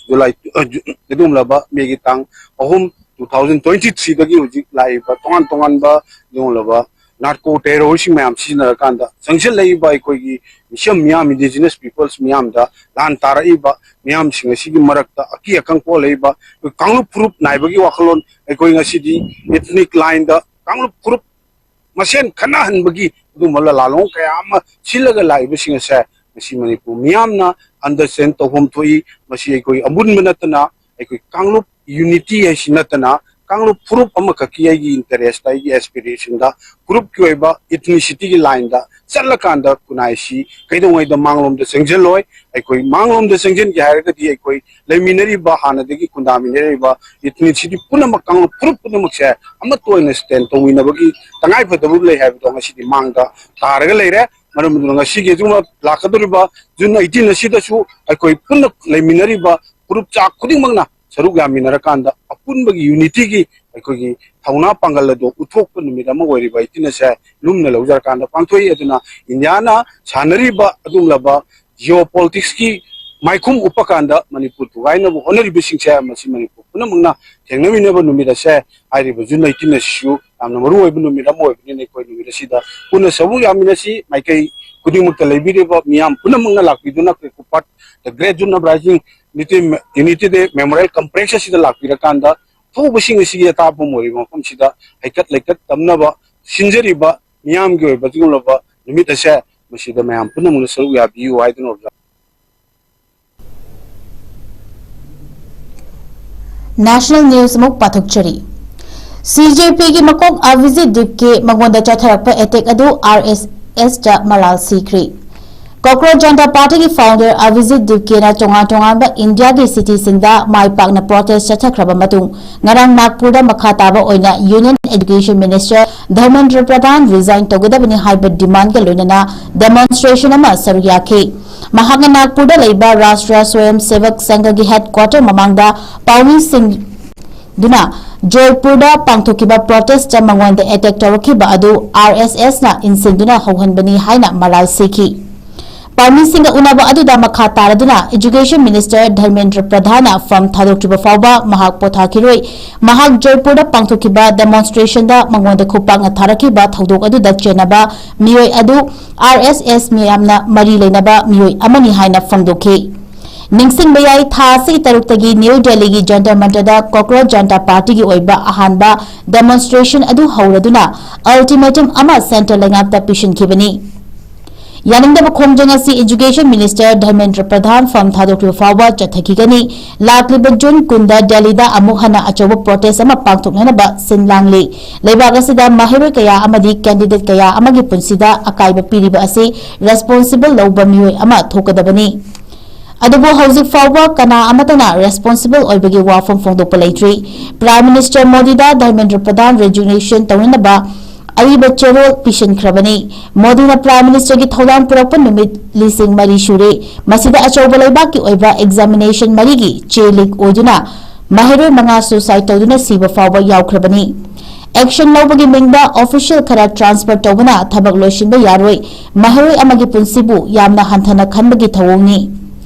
ꯖꯨꯂꯥꯏ, ꯑ, ꯖꯨ-, ꯑꯗꯨꯒꯨꯝꯂꯕ ꯃꯦꯒꯤ ꯇꯥꯡ ꯑꯍꯨꯝ, two thousand twenty three ꯗꯒꯤ ꯍꯧꯖꯤꯛ ꯂꯥꯛꯏꯕ ꯇꯣꯉꯥꯟ ꯇꯣꯉꯥꯟꯕ ꯑꯗꯨꯒꯨꯝꯂꯕ ꯅꯥꯔꯀꯣ ꯇꯦꯔꯣꯔꯤꯁꯁꯤꯡ ꯃꯌꯥꯝ ꯁꯤꯖꯤꯟꯅꯔꯀꯥꯟꯗ ꯆꯪꯁꯤꯜꯂꯛꯏꯕ ꯑꯩꯈꯣꯏꯒꯤ ꯃꯤꯆꯝ ꯃꯤꯌꯥꯝ, indigenous peoples ꯃꯤꯌꯥꯝꯗ ꯂꯥꯟ ꯇꯥꯔꯛꯏꯕ ꯃꯤꯌꯥꯝꯁꯤꯡ ꯑꯁꯤꯒꯤ ꯃꯔꯛꯇ ꯑꯀꯤ ꯑꯈꯪ ꯄꯣꯛꯍꯜꯂꯛꯏꯕ ꯑꯩꯈꯣꯏ ꯀꯥꯡꯂꯨꯞ ꯐꯨꯔꯨꯞ ꯅꯥꯏꯕꯒꯤ ꯋꯥꯈꯜꯂꯣꯟ, ꯑꯩꯈꯣꯏ ꯉꯁꯤꯗꯤ ethnic lineꯗ ꯀꯥꯡꯂꯨꯞ ꯐꯨꯔꯨꯞ ꯃꯁꯦꯟ ꯈꯠꯅꯍꯟꯕꯒꯤ ꯑꯗꯨꯒꯨꯝꯕ ꯂꯥꯂꯣꯡ ꯀꯌꯥ ꯑꯃ ꯁꯤꯜꯂꯒ ꯂꯥꯛꯏꯕꯁꯤꯡ ꯑꯁꯦ ꯉꯁꯤ ꯃꯅꯤꯄꯨꯔ ꯃꯤꯌꯥꯝꯅ understand ꯇꯧꯐꯝ ꯊꯣꯛꯏ꯫ ꯃꯁꯤ ꯑꯩꯈꯣꯏ ꯑꯄꯨꯟꯕ ꯅꯠꯇꯅ ꯑꯩꯈꯣꯏ ꯀꯥꯡꯂꯨꯞ unity ꯍꯥꯏꯁꯤ ꯅꯠꯇꯅ ꯀꯥꯡꯂꯨꯞ ꯐꯨꯔꯨꯞ ꯑꯃꯈꯛꯀꯤ ꯑꯩꯒꯤ interest, ꯑꯩꯒꯤ aspirationꯗ ꯐꯨꯔꯨꯞꯀꯤ ꯑꯣꯏꯕ ethnicityꯒꯤ lineꯗ ꯆꯠꯂꯀꯥꯟꯗ ꯈꯨꯟꯅꯥꯏꯁꯤ ꯀꯩꯗꯧꯉꯩꯗ ꯃꯥꯡꯂꯣꯝꯗ ꯆꯪꯁꯤꯜꯂꯣꯏ꯫ ꯑꯩꯈꯣꯏ ꯃꯥꯡꯂꯣꯝꯗ ꯆꯪꯁꯤꯟꯒꯦ ꯍꯥꯏꯔꯒꯗꯤ ꯑꯩꯈꯣꯏ ꯂꯩꯃꯤꯟꯅꯔꯤꯕ, ꯍꯥꯟꯅꯗꯒꯤ ꯈꯨꯟꯗꯥꯃꯤꯟꯅꯔꯤꯕ ethnicity ꯄꯨꯝꯅꯃꯛ, ꯀꯥꯡꯂꯨꯞ ꯐꯨꯔꯨꯞ ꯄꯨꯝꯅꯃꯛꯁꯦ ꯑꯃꯠꯇ ꯑꯣꯏꯅ stand ꯇꯧꯃꯤꯟꯅꯕꯒꯤ ꯇꯉꯥꯏꯐꯗꯕ ꯂꯩ ꯍꯥꯏꯕꯗꯣ ꯉꯁꯤꯗꯤ ꯃꯥꯡꯗ ꯇꯥꯔꯒ ꯂꯩꯔꯦ꯫ ꯃꯔꯝ ꯑꯗꯨꯅ ꯉꯁꯤꯒꯤ ꯑꯗꯨꯒꯨꯝꯕ ꯂꯥꯛꯀꯗꯧꯔꯤꯕ June eighteen ꯑꯁꯤꯗꯁꯨ ꯑꯩꯈꯣꯏ ꯄꯨꯟꯅ ꯂꯩꯃꯤꯟꯅꯔꯤꯕ ꯐꯨꯔꯨꯞ ꯆꯥ ꯈꯨꯗꯤꯡꯃꯛꯅ ꯁꯔꯨꯛ ꯌꯥꯃꯤꯟꯅꯔꯀꯥꯟꯗ ꯑꯄꯨꯟꯕꯒꯤ unityꯒꯤ ꯑꯩꯈꯣꯏꯒꯤ ꯊꯧꯅꯥ ꯄꯥꯡꯒꯜ ꯑꯗꯨ ꯎꯠꯊꯣꯛꯄ ꯅꯨꯃꯤꯠ ꯑꯃ ꯑꯣꯏꯔꯤꯕ eighteen ꯑꯁꯦ ꯂꯨꯝꯅ ꯂꯧꯖꯔꯀꯥꯟꯗ ꯄꯥꯡꯊꯣꯛꯏ꯫ ꯑꯗꯨꯅ ꯏꯟꯗꯤꯌꯥꯅ ꯁꯥꯟꯅꯔꯤꯕ ꯑꯗꯨꯒꯨꯝꯂꯕ geopoliticsꯀꯤ ꯃꯥꯏꯈꯨꯝ ꯎꯞꯄ ꯀꯥꯟꯗ ꯃꯅꯤꯄꯨꯔ ꯊꯨꯒꯥꯏꯅꯕ ꯍꯣꯠꯅꯔꯤꯕꯁꯤꯡꯁꯦ ꯃꯁꯤ ꯃꯅꯤꯄꯨꯔ ꯄꯨꯝꯅꯃꯛꯅ ꯊꯦꯡꯅꯃꯤꯟꯅꯕ ꯅꯨꯃꯤꯠ ꯑꯁꯦ ꯍꯥꯏꯔꯤꯕ June eighteen ꯑꯁꯤꯁꯨ ꯌꯥꯝꯅ ꯃꯔꯨ ꯑꯣꯏꯕ ꯅꯨꯃꯤꯠ ꯑꯃ ꯑꯣꯏꯕꯅꯤꯅ ꯑꯩꯈꯣꯏ ꯅꯨꯃꯤꯠ ꯑꯁꯤꯗ ꯄꯨꯟꯅ ꯁꯔꯨꯛ ꯌꯥꯃꯤꯟꯅꯁꯤ꯫ ꯃꯥꯏꯀꯩ ꯈꯨꯗꯤꯡꯃꯛꯇ ꯂꯩꯕꯤꯔꯤꯕ ꯃꯤꯌꯥꯝ ꯄꯨꯝꯅꯃꯛꯅ ꯂꯥꯛꯄꯤꯗꯨꯅ ꯀ꯭ꯔꯤꯀꯨꯄꯥꯠ The Great June Uprising Unity, Unity Day Memorial Complex ꯑꯁꯤꯗ ꯂꯥꯛꯄꯤꯔꯀꯥꯟꯗ ꯊꯣꯛꯎꯕꯁꯤꯡ ꯑꯁꯤꯒꯤ ꯑꯇꯥꯕ ꯑꯣꯏꯔꯤꯕ ꯃꯐꯝꯁꯤꯗ ꯍꯩꯀꯠ ꯂꯩꯀꯠ ꯇꯝꯅꯕ ꯁꯤꯟꯖꯔꯤꯕ ꯃꯤꯌꯥꯝꯒꯤ ꯑꯣꯏꯕ ꯑꯗꯨꯒꯨꯝꯂꯕ ꯅꯨꯃꯤꯠ ꯑꯁꯦ ꯃꯁꯤꯗ ꯃꯌꯥꯝ ꯄꯨꯝꯅꯃꯛꯅ ꯁꯔꯨꯛ ꯌꯥꯕꯤꯌꯨ ꯍꯥꯏꯗꯨꯅ ꯑꯣꯖꯥ꯫ National News ꯑꯃꯨꯛ ꯄꯥꯊꯣꯛꯆꯔꯤ꯫ ꯁꯤ ꯖꯦ ꯄꯤꯒꯤ ꯃꯀꯣꯛ ꯑꯚꯤꯖꯤꯠ ꯗꯤꯞꯀꯦ ꯃꯉꯣꯟꯗ ꯆꯠꯊꯔꯛꯄ attack ꯑꯗꯨ ꯑꯥꯔ ꯑꯦꯁ ꯑꯦꯁꯇ ꯃꯔꯥꯜ ꯁꯤꯈ꯭ꯔꯤ꯫ Cockroach Janta Partyꯒꯤ founder ꯑꯚꯤꯖꯤꯠ ꯗꯤꯞꯀꯦꯅ ꯇꯣꯉꯥꯟ ꯇꯣꯉꯥꯟꯕ ꯏꯟꯗꯤꯌꯥꯒꯤ cityꯁꯤꯡꯗ ꯃꯥꯏ ꯄꯥꯛꯅ protest ꯆꯠꯊꯈ꯭ꯔꯕ ꯃꯇꯨꯡ, ꯉꯔꯥꯡ ꯅꯥꯒꯄꯨꯔꯗ ꯃꯈꯥ ꯇꯥꯕ ꯑꯣꯏꯅ Union Education Minister ꯙꯔꯃꯦꯟꯗ꯭ꯔ ꯄ꯭ꯔꯙꯥꯟ resign ꯇꯧꯒꯗꯕꯅꯤ ꯍꯥꯏꯕ demandꯒ ꯂꯣꯏꯅꯅ demonstration ꯑꯃ ꯁꯔꯨꯛ ꯌꯥꯈꯤ꯫ ꯃꯍꯥꯛꯅ ꯅꯥꯒꯄꯨꯔꯗ ꯂꯩꯕ ꯔꯥꯁꯇ꯭ꯔꯤꯌꯥ ꯁ꯭ꯋꯌꯝ ꯁꯦꯚꯛ ꯁꯪꯘꯒꯤ headquarter ꯃꯃꯥꯡꯗ ꯄꯥꯎꯃꯤꯁꯤꯡ ꯗꯨꯅ ꯖꯣꯏꯄꯨꯔꯗ ꯄꯥꯡꯊꯣꯛꯈꯤꯕ protestꯇ ꯃꯉꯣꯟꯗ attack ꯇꯧꯔꯛꯈꯤꯕ ꯑꯗꯨ ꯑꯥꯔ ꯑꯦꯁ ꯑꯦꯁꯅ ꯏꯟꯁꯤꯟꯗꯨꯅ ꯍꯧꯍꯟꯕꯅꯤ ꯍꯥꯏꯅ ꯃꯔꯥꯜ ꯁꯤꯈꯤ꯫ ꯄꯥꯎꯃꯤꯁꯤꯡꯒ ꯎꯅꯕ ꯑꯗꯨꯗ ꯃꯈꯥ ꯇꯥꯔꯗꯨꯅ Education Minister ꯙꯔꯃꯦꯟꯗ꯭ꯔ ꯄ꯭ꯔꯙꯥꯟꯅ ꯐꯝ ꯊꯥꯗꯣꯛꯇ꯭ꯔꯤꯕ ꯐꯥꯎꯕ ꯃꯍꯥꯛ ꯄꯣꯊꯥꯈꯤꯔꯣꯏ꯫ ꯃꯍꯥꯛ ꯖꯣꯏꯄꯨꯔꯗ ꯄꯥꯡꯊꯣꯛꯈꯤꯕ demonstrationꯗ ꯃꯉꯣꯟꯗ ꯈꯨꯄꯥꯛꯅ ꯊꯥꯔꯛꯈꯤꯕ ꯊꯧꯗꯣꯛ ꯑꯗꯨꯗ ꯆꯦꯟꯅꯕ ꯃꯤꯑꯣꯏ ꯑꯗꯨ R S S ꯃꯤꯌꯥꯝꯅ ꯃꯔꯤ ꯂꯩꯅꯕ ꯃꯤꯑꯣꯏ ꯑꯃꯅꯤ ꯍꯥꯏꯅ ꯐꯣꯡꯗꯣꯛꯈꯤ꯫ ꯅꯤꯡꯁꯤꯡꯕ ꯌꯥꯏ, ꯊꯥ ꯑꯁꯤꯒꯤ ꯇꯔꯨꯛꯇꯒꯤ ꯅ꯭ꯌꯨ ꯗꯦꯜꯂꯤꯒꯤ ꯖꯟꯇꯔ ꯃꯟꯇꯔꯗ ꯀꯣꯀ꯭ꯔꯣꯆ ꯖꯟꯇꯥ ꯄꯥꯔꯇꯤꯒꯤ ꯑꯣꯏꯕ ꯑꯍꯥꯟꯕ demonstration ꯑꯗꯨ ꯍꯧꯔꯗꯨꯅ ultimatum ꯑꯃ centre ꯂꯩꯉꯥꯛꯇ ꯄꯤꯁꯤꯟꯈꯤꯕꯅꯤ꯫ ꯌꯥꯅꯤꯡꯗꯕ ꯈꯣꯡꯖꯪ ꯑꯁꯤ Education Minister ꯙꯔꯃꯦꯟꯗ꯭ꯔ ꯄ꯭ꯔꯙꯥꯟ ꯐꯝ ꯊꯥꯗꯣꯛꯇ꯭ꯔꯤꯕ ꯐꯥꯎꯕ ꯆꯠꯊꯈꯤꯒꯅꯤ꯫ ꯂꯥꯛꯂꯤꯕ ꯖꯨꯟ ꯀꯨꯟꯗ ꯗꯦꯜꯂꯤꯗ ꯑꯃꯨꯛ ꯍꯟꯅ ꯑꯆꯧꯕ protest ꯑꯃ ꯄꯥꯡꯊꯣꯛꯅꯅꯕ ꯁꯤꯟ ꯂꯥꯡꯂꯤ꯫ ꯂꯩꯕꯥꯛ ꯑꯁꯤꯗ ꯃꯍꯩꯔꯣꯏ ꯀꯌꯥ ꯑꯃꯗꯤ candidate ꯀꯌꯥ ꯑꯃꯒꯤ ꯄꯨꯟꯁꯤꯗ ꯑꯀꯥꯏꯕ ꯄꯤꯔꯤꯕ ꯑꯁꯤ responsible ꯂꯧꯕ ꯃꯤꯑꯣꯏ ꯑꯃ ꯊꯣꯛꯀꯗꯕꯅꯤ꯫ ꯑꯗꯨꯕꯨ ꯍꯧꯖꯤꯛ ꯐꯥꯎꯕ ꯀꯅꯥ ꯑꯃꯠꯇꯅ responsible ꯑꯣꯏꯕꯒꯤ ꯋꯥꯐꯝ ꯐꯣꯡꯗꯣꯛꯄ ꯂꯩꯇ꯭ꯔꯤ꯫ Prime Minister ꯃꯣꯗꯤꯗ ꯙꯔꯃꯦꯟꯗ꯭ꯔ ꯄ꯭ꯔꯙꯥꯟ resignation ꯇꯧꯅꯅꯕ ꯑꯏꯕ ꯆꯦꯔꯣꯜ ꯄꯤꯁꯤꯟꯈ꯭ꯔꯕꯅꯤ꯫ ꯃꯣꯗꯤꯅ Prime Ministerꯒꯤ ꯊꯧꯗꯥꯡ ꯄꯨꯔꯛꯄ ꯅꯨꯃꯤꯠ ꯂꯤꯁꯤꯡ ꯃꯔꯤ ꯁꯨꯔꯦ꯫ ꯃꯁꯤꯗ ꯑꯆꯧꯕ ꯂꯩꯕꯥꯛꯀꯤ ꯑꯣꯏꯕ examination ꯃꯔꯤꯒꯤ ꯆꯦ leak ꯑꯣꯏꯗꯨꯅ ꯃꯍꯩꯔꯣꯏ ꯃꯉꯥ suicide ꯇꯧꯗꯨꯅ ꯁꯤꯕ ꯐꯥꯎꯕ ꯌꯥꯎꯈ꯭ꯔꯕꯅꯤ꯫ Action ꯂꯧꯕꯒꯤ ꯃꯤꯡꯗ official ꯈꯔ transfer ꯇꯧꯕꯅ ꯊꯕꯛ ꯂꯣꯏꯁꯤꯟꯕ ꯌꯥꯔꯣꯏ꯫ ꯃꯍꯩꯔꯣꯏ ꯑꯃꯒꯤ ꯄꯨꯟꯁꯤꯕꯨ ꯌꯥꯝꯅ ꯍꯟꯊꯅ ꯈꯟꯕꯒꯤ ꯊꯧꯑꯣꯡꯅꯤ꯫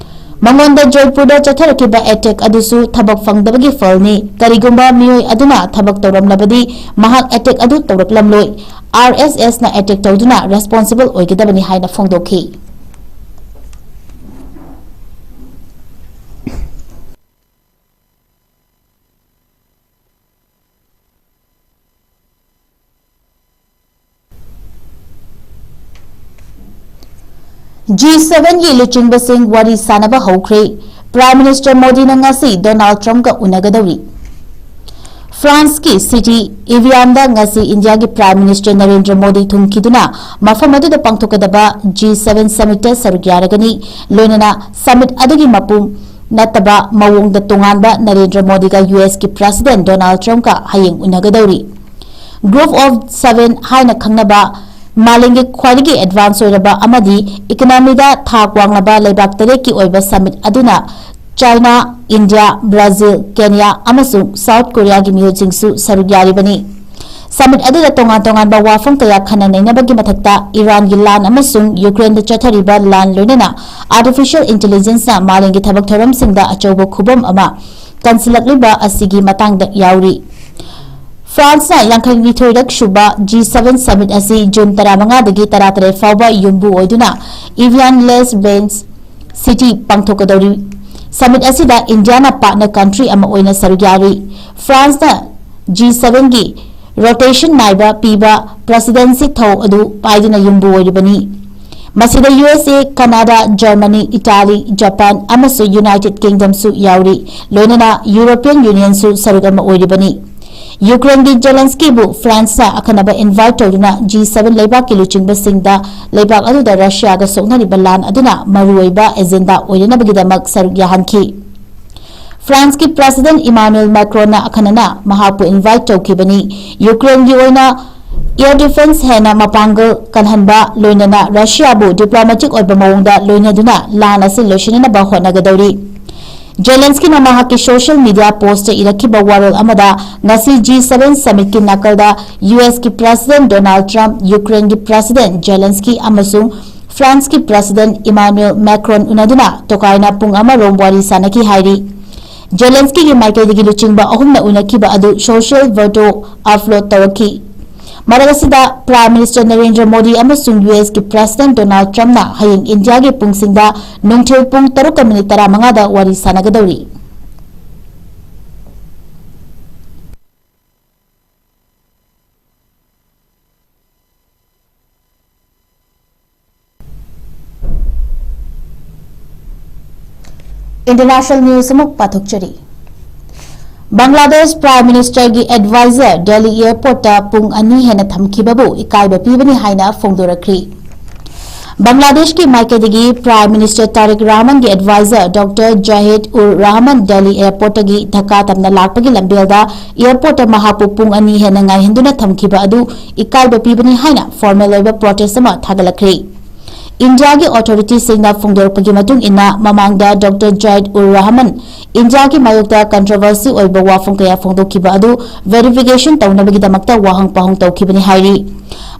ꯃꯉꯣꯟꯗ ꯖꯣꯏꯄꯨꯔꯗ ꯆꯠꯊꯔꯛꯈꯤꯕ attack ꯑꯗꯨꯁꯨ ꯊꯕꯛ ꯐꯪꯗꯕꯒꯤ ꯐꯜꯅꯤ꯫ ꯀꯔꯤꯒꯨꯝꯕ ꯃꯤꯑꯣꯏ ꯑꯗꯨꯅ ꯊꯕꯛ ꯇꯧꯔꯝꯂꯕꯗꯤ ꯃꯍꯥꯛ attack ꯑꯗꯨ ꯇꯧꯔꯛꯂꯝꯂꯣꯏ꯫ R S Sꯅ attack ꯇꯧꯗꯨꯅ responsible ꯑꯣꯏꯒꯗꯕꯅꯤ ꯍꯥꯏꯅ ꯐꯣꯡꯗꯣꯛꯈꯤ꯫ G sevenꯒꯤ ꯂꯨꯆꯤꯡꯕꯁꯤꯡ ꯋꯥꯔꯤ ꯁꯥꯅꯕ ꯍꯧꯈ꯭ꯔꯦ꯫ Prime Minister ꯃꯣꯗꯤꯅ ꯉꯁꯤ ꯗꯣꯅꯥꯜꯗ ꯇ꯭ꯔꯝꯞꯀ ꯎꯅꯒꯗꯧꯔꯤ꯫ Franceꯀꯤ city Evianꯗ ꯉꯁꯤ Indiaꯒꯤ Prime Minister ꯅꯔꯦꯟꯗ꯭ꯔ ꯃꯣꯗꯤ ꯊꯨꯡꯈꯤꯗꯨꯅ ꯃꯐꯝ ꯑꯗꯨꯗ ꯄꯥꯡꯊꯣꯛꯀꯗꯕ G seven summitꯇ ꯁꯔꯨꯛ ꯌꯥꯔꯒꯅꯤ꯫ ꯂꯣꯏꯅꯅ summit ꯑꯗꯨꯒꯤ ꯃꯄꯨꯝ ꯅꯠꯇꯕ ꯃꯑꯣꯡꯗ ꯇꯣꯉꯥꯟꯕ ꯅꯔꯦꯟꯗ꯭ꯔ ꯃꯣꯗꯤꯒ USꯀꯤ President ꯗꯣꯅꯥꯜꯗ ꯇ꯭ꯔꯝꯞꯀ ꯍꯌꯦꯡ ꯎꯅꯒꯗꯧꯔꯤ꯫ Group of Seven ꯍꯥꯏꯅ ꯈꯪꯅꯕ ꯃꯥꯂꯦꯝꯒꯤ ꯈ꯭ꯋꯥꯏꯗꯒꯤ advance ꯑꯣꯏꯔꯕ ꯑꯃꯗꯤ economyꯗ ꯊꯥꯛ ꯋꯥꯡꯂꯕ ꯂꯩꯕꯥꯛ ꯇꯔꯦꯠꯀꯤ ꯑꯣꯏꯕ summit ꯑꯗꯨꯅ China, India, Brazil, Kenya ꯑꯃꯁꯨꯡ South Koreaꯒꯤ ꯃꯤꯍꯨꯠꯁꯤꯡꯁꯨ ꯁꯔꯨꯛ ꯌꯥꯔꯤꯕꯅꯤ꯫ Summit ꯑꯗꯨꯗ ꯇꯣꯉꯥꯟ ꯇꯣꯉꯥꯟꯕ ꯋꯥꯐꯝ ꯀꯌꯥ ꯈꯟꯅ ꯅꯩꯅꯕꯒꯤ ꯃꯊꯛꯇ ꯏꯔꯥꯟꯒꯤ ꯂꯥꯟ ꯑꯃꯁꯨꯡ ꯌꯨꯀ꯭ꯔꯦꯟꯗ ꯆꯠꯊꯔꯤꯕ ꯂꯥꯟ, ꯂꯣꯏꯅꯅ artificial intelligenceꯅ ꯃꯥꯂꯦꯝꯒꯤ ꯊꯕꯛ ꯊꯧꯔꯝꯁꯤꯡꯗ ꯑꯆꯧꯕ ꯈꯨꯕꯝ ꯑꯃ ꯀꯟꯁꯤꯜꯂꯛꯂꯤꯕ ꯑꯁꯤꯒꯤ ꯃꯇꯥꯡꯗ ꯌꯥꯎꯔꯤ꯫ ꯐ꯭ꯔꯥꯟꯁꯅ ꯌꯥꯡꯈꯩꯅꯤꯊꯣꯏꯔꯛ ꯁꯨꯕ G seven summit ꯑꯁꯤ June ꯇꯔꯥꯃꯉꯥꯗꯒꯤ ꯇꯔꯥꯇꯔꯦꯠ ꯐꯥꯎꯕ ꯌꯨꯝꯕꯨ ꯑꯣꯏꯗꯨꯅ Evian-les-Bains city ꯄꯥꯡꯊꯣꯛꯀꯗꯧꯔꯤ꯫ Summit ꯑꯁꯤꯗ ꯏꯟꯗꯤꯌꯥꯅ partner country ꯑꯃ ꯑꯣꯏꯅ ꯁꯔꯨꯛ ꯌꯥꯔꯤ꯫ ꯐ꯭ꯔꯥꯟꯁꯅ G sevenꯒꯤ rotation ꯅꯥꯏꯕ ꯄꯤꯕ presidency ꯊꯧ ꯑꯗꯨ ꯄꯥꯏꯗꯨꯅ ꯌꯨꯝꯕꯨ ꯑꯣꯏꯔꯤꯕꯅꯤ꯫ ꯃꯁꯤꯗ USA, Canada, Germany, Italy, Japan ꯑꯃꯁꯨꯡ United Kingdomꯁꯨ ꯌꯥꯎꯔꯤ, ꯂꯣꯏꯅꯅ European Unionꯁꯨ ꯁꯔꯨꯛ ꯑꯃ ꯑꯣꯏꯔꯤꯕꯅꯤ꯫ ꯌꯨꯀ꯭ꯔꯦꯟꯒꯤ ꯖꯦꯂꯦꯟꯁꯀꯤꯕꯨ ꯐ꯭ꯔꯥꯟꯁꯅ ꯑꯈꯟꯅꯕ invite ꯇꯧꯗꯨꯅ G seven ꯂꯩꯕꯥꯛꯀꯤ ꯂꯨꯆꯤꯡꯕꯁꯤꯡꯗ ꯂꯩꯕꯥꯛ ꯑꯗꯨꯗ ꯔꯁꯤꯌꯥꯒ ꯁꯣꯛꯅꯔꯤꯕ ꯂꯥꯟ ꯑꯗꯨꯅ ꯃꯔꯨꯑꯣꯏꯕ agenda ꯑꯣꯏꯅꯅꯕꯒꯤꯗꯃꯛ ꯁꯔꯨꯛ ꯌꯥꯍꯟꯈꯤ꯫ ꯐ꯭ꯔꯥꯟꯁꯀꯤ President Emmanuel Macronꯅ ꯑꯈꯟꯅꯅ ꯃꯍꯥꯛꯄꯨ invite ꯇꯧꯈꯤꯕꯅꯤ꯫ ꯌꯨꯀ꯭ꯔꯦꯟꯒꯤ ꯑꯣꯏꯅ air defence ꯍꯦꯟꯅ ꯃꯄꯥꯡꯒꯜ ꯀꯜꯍꯟꯕ, ꯂꯣꯏꯅꯅ ꯔꯁꯤꯌꯥꯕꯨ diplomatic ꯑꯣꯏꯕ ꯃꯑꯣꯡꯗ ꯂꯣꯏꯅꯗꯨꯅ ꯂꯥꯟ ꯑꯁꯤ ꯂꯣꯏꯁꯤꯟꯅꯅꯕ ꯍꯣꯠꯅꯒꯗꯧꯔꯤ꯫ ꯖꯦꯂꯦꯟꯁꯀꯤꯅ ꯃꯍꯥꯛꯀꯤ social media postꯇ ꯏꯔꯛꯈꯤꯕ ꯋꯥꯔꯣꯜ ꯑꯃꯗ, ꯉꯁꯤ G seven summitꯀꯤ ꯅꯥꯀꯜꯗ USꯀꯤ President Donald Trump, ꯌꯨꯀ꯭ꯔꯦꯟꯒꯤ President Zelensky ꯑꯃꯁꯨꯡ ꯐ꯭ꯔꯥꯟꯁꯀꯤ President Emmanuel Macron ꯎꯅꯗꯨꯅ ꯇꯣꯀꯥꯏꯅ ꯄꯨꯡ ꯑꯃꯔꯣꯝ ꯋꯥꯔꯤ ꯁꯥꯅꯈꯤ ꯍꯥꯏꯔꯤ꯫ ꯖꯦꯂꯦꯟꯁꯀꯤꯒꯤ ꯃꯥꯏꯀꯩꯗꯒꯤ ꯂꯨꯆꯤꯡꯕ ꯑꯍꯨꯝꯅ ꯎꯅꯈꯤꯕ ꯑꯗꯨ social video upload ꯇꯧꯔꯛꯈꯤ꯫ ꯃꯔꯛ ꯑꯁꯤꯗ Prime Minister ꯅꯔꯦꯟꯗ꯭ꯔ ꯃꯣꯗꯤ ꯑꯃꯁꯨꯡ USꯀꯤ President Donald Trumpꯅ ꯍꯌꯦꯡ ꯏꯟꯗꯤꯌꯥꯒꯤ ꯄꯨꯡꯁꯤꯡꯗ ꯅꯨꯡꯊꯤꯜ ꯄꯨꯡ ꯇꯔꯨꯛꯀ ꯃꯤꯅꯤꯠ ꯇꯔꯥꯃꯉꯥꯗ ꯋꯥꯔꯤ ꯁꯥꯟꯅꯒꯗꯧꯔꯤ꯫ International news ꯑꯃꯨꯛ ꯄꯥꯊꯣꯛꯆꯔꯤ꯫ ꯕꯪꯒ꯭ꯂꯥꯗꯦꯁ Prime Ministerꯒꯤ advisor Delhi airportꯇ ꯄꯨꯡ ꯑꯅꯤ ꯍꯦꯟꯅ ꯊꯝꯈꯤꯕꯕꯨ ꯏꯀꯥꯏꯕ ꯄꯤꯕꯅꯤ ꯍꯥꯏꯅ ꯐꯣꯡꯗꯣꯔꯛꯈ꯭ꯔꯤ꯫ ꯕꯪꯒ꯭ꯂꯥꯗꯦꯁꯀꯤ ꯃꯥꯏꯀꯩꯗꯒꯤ Prime Minister Tariq Rahmanꯒꯤ advisor Doctor Jahid ur Rahman Delhi airportꯇꯒꯤ ꯙꯛꯀꯥ ꯇꯝꯅ ꯂꯥꯛꯄꯒꯤ ꯂꯝꯕꯦꯜꯗ airportꯇ ꯃꯍꯥꯛꯄꯨ ꯄꯨꯡ ꯑꯅꯤ ꯍꯦꯟꯅ ꯉꯥꯏꯍꯟꯗꯨꯅ ꯊꯝꯈꯤꯕ ꯑꯗꯨ ꯏꯀꯥꯏꯕ ꯄꯤꯕꯅꯤ ꯍꯥꯏꯅ formal ꯑꯣꯏꯕ protest ꯑꯃ ꯊꯥꯒꯠꯂꯛꯈ꯭ꯔꯤ꯫ ꯏꯟꯗꯤꯌꯥꯒꯤ ꯑꯣꯊꯣꯔꯤꯇꯤꯁꯤꯡꯅ ꯐꯣꯡꯗꯣꯔꯛꯄꯒꯤ ꯃꯇꯨꯡ ꯏꯟꯅ, ꯃꯃꯥꯡꯗ ꯗꯣꯛꯇꯔ ꯖꯥꯌꯤꯗ ꯎꯔ ꯔꯍꯃꯟ ꯏꯟꯗꯤꯌꯥꯒꯤ ꯃꯥꯌꯣꯛꯇ ꯀꯟꯇ꯭ꯔꯣꯚꯔꯁꯤ ꯑꯣꯏꯕ ꯋꯥꯐꯝ ꯀꯌꯥ ꯐꯣꯡꯗꯣꯛꯈꯤꯕ ꯑꯗꯨ ꯚꯦꯔꯤꯐꯤꯀꯦꯁꯟ ꯇꯧꯅꯕꯒꯤꯗꯃꯛꯇ ꯋꯥꯍꯪ ꯄꯥꯎꯍꯪ ꯇꯧꯈꯤꯕꯅꯤ ꯍꯥꯏꯔꯤ꯫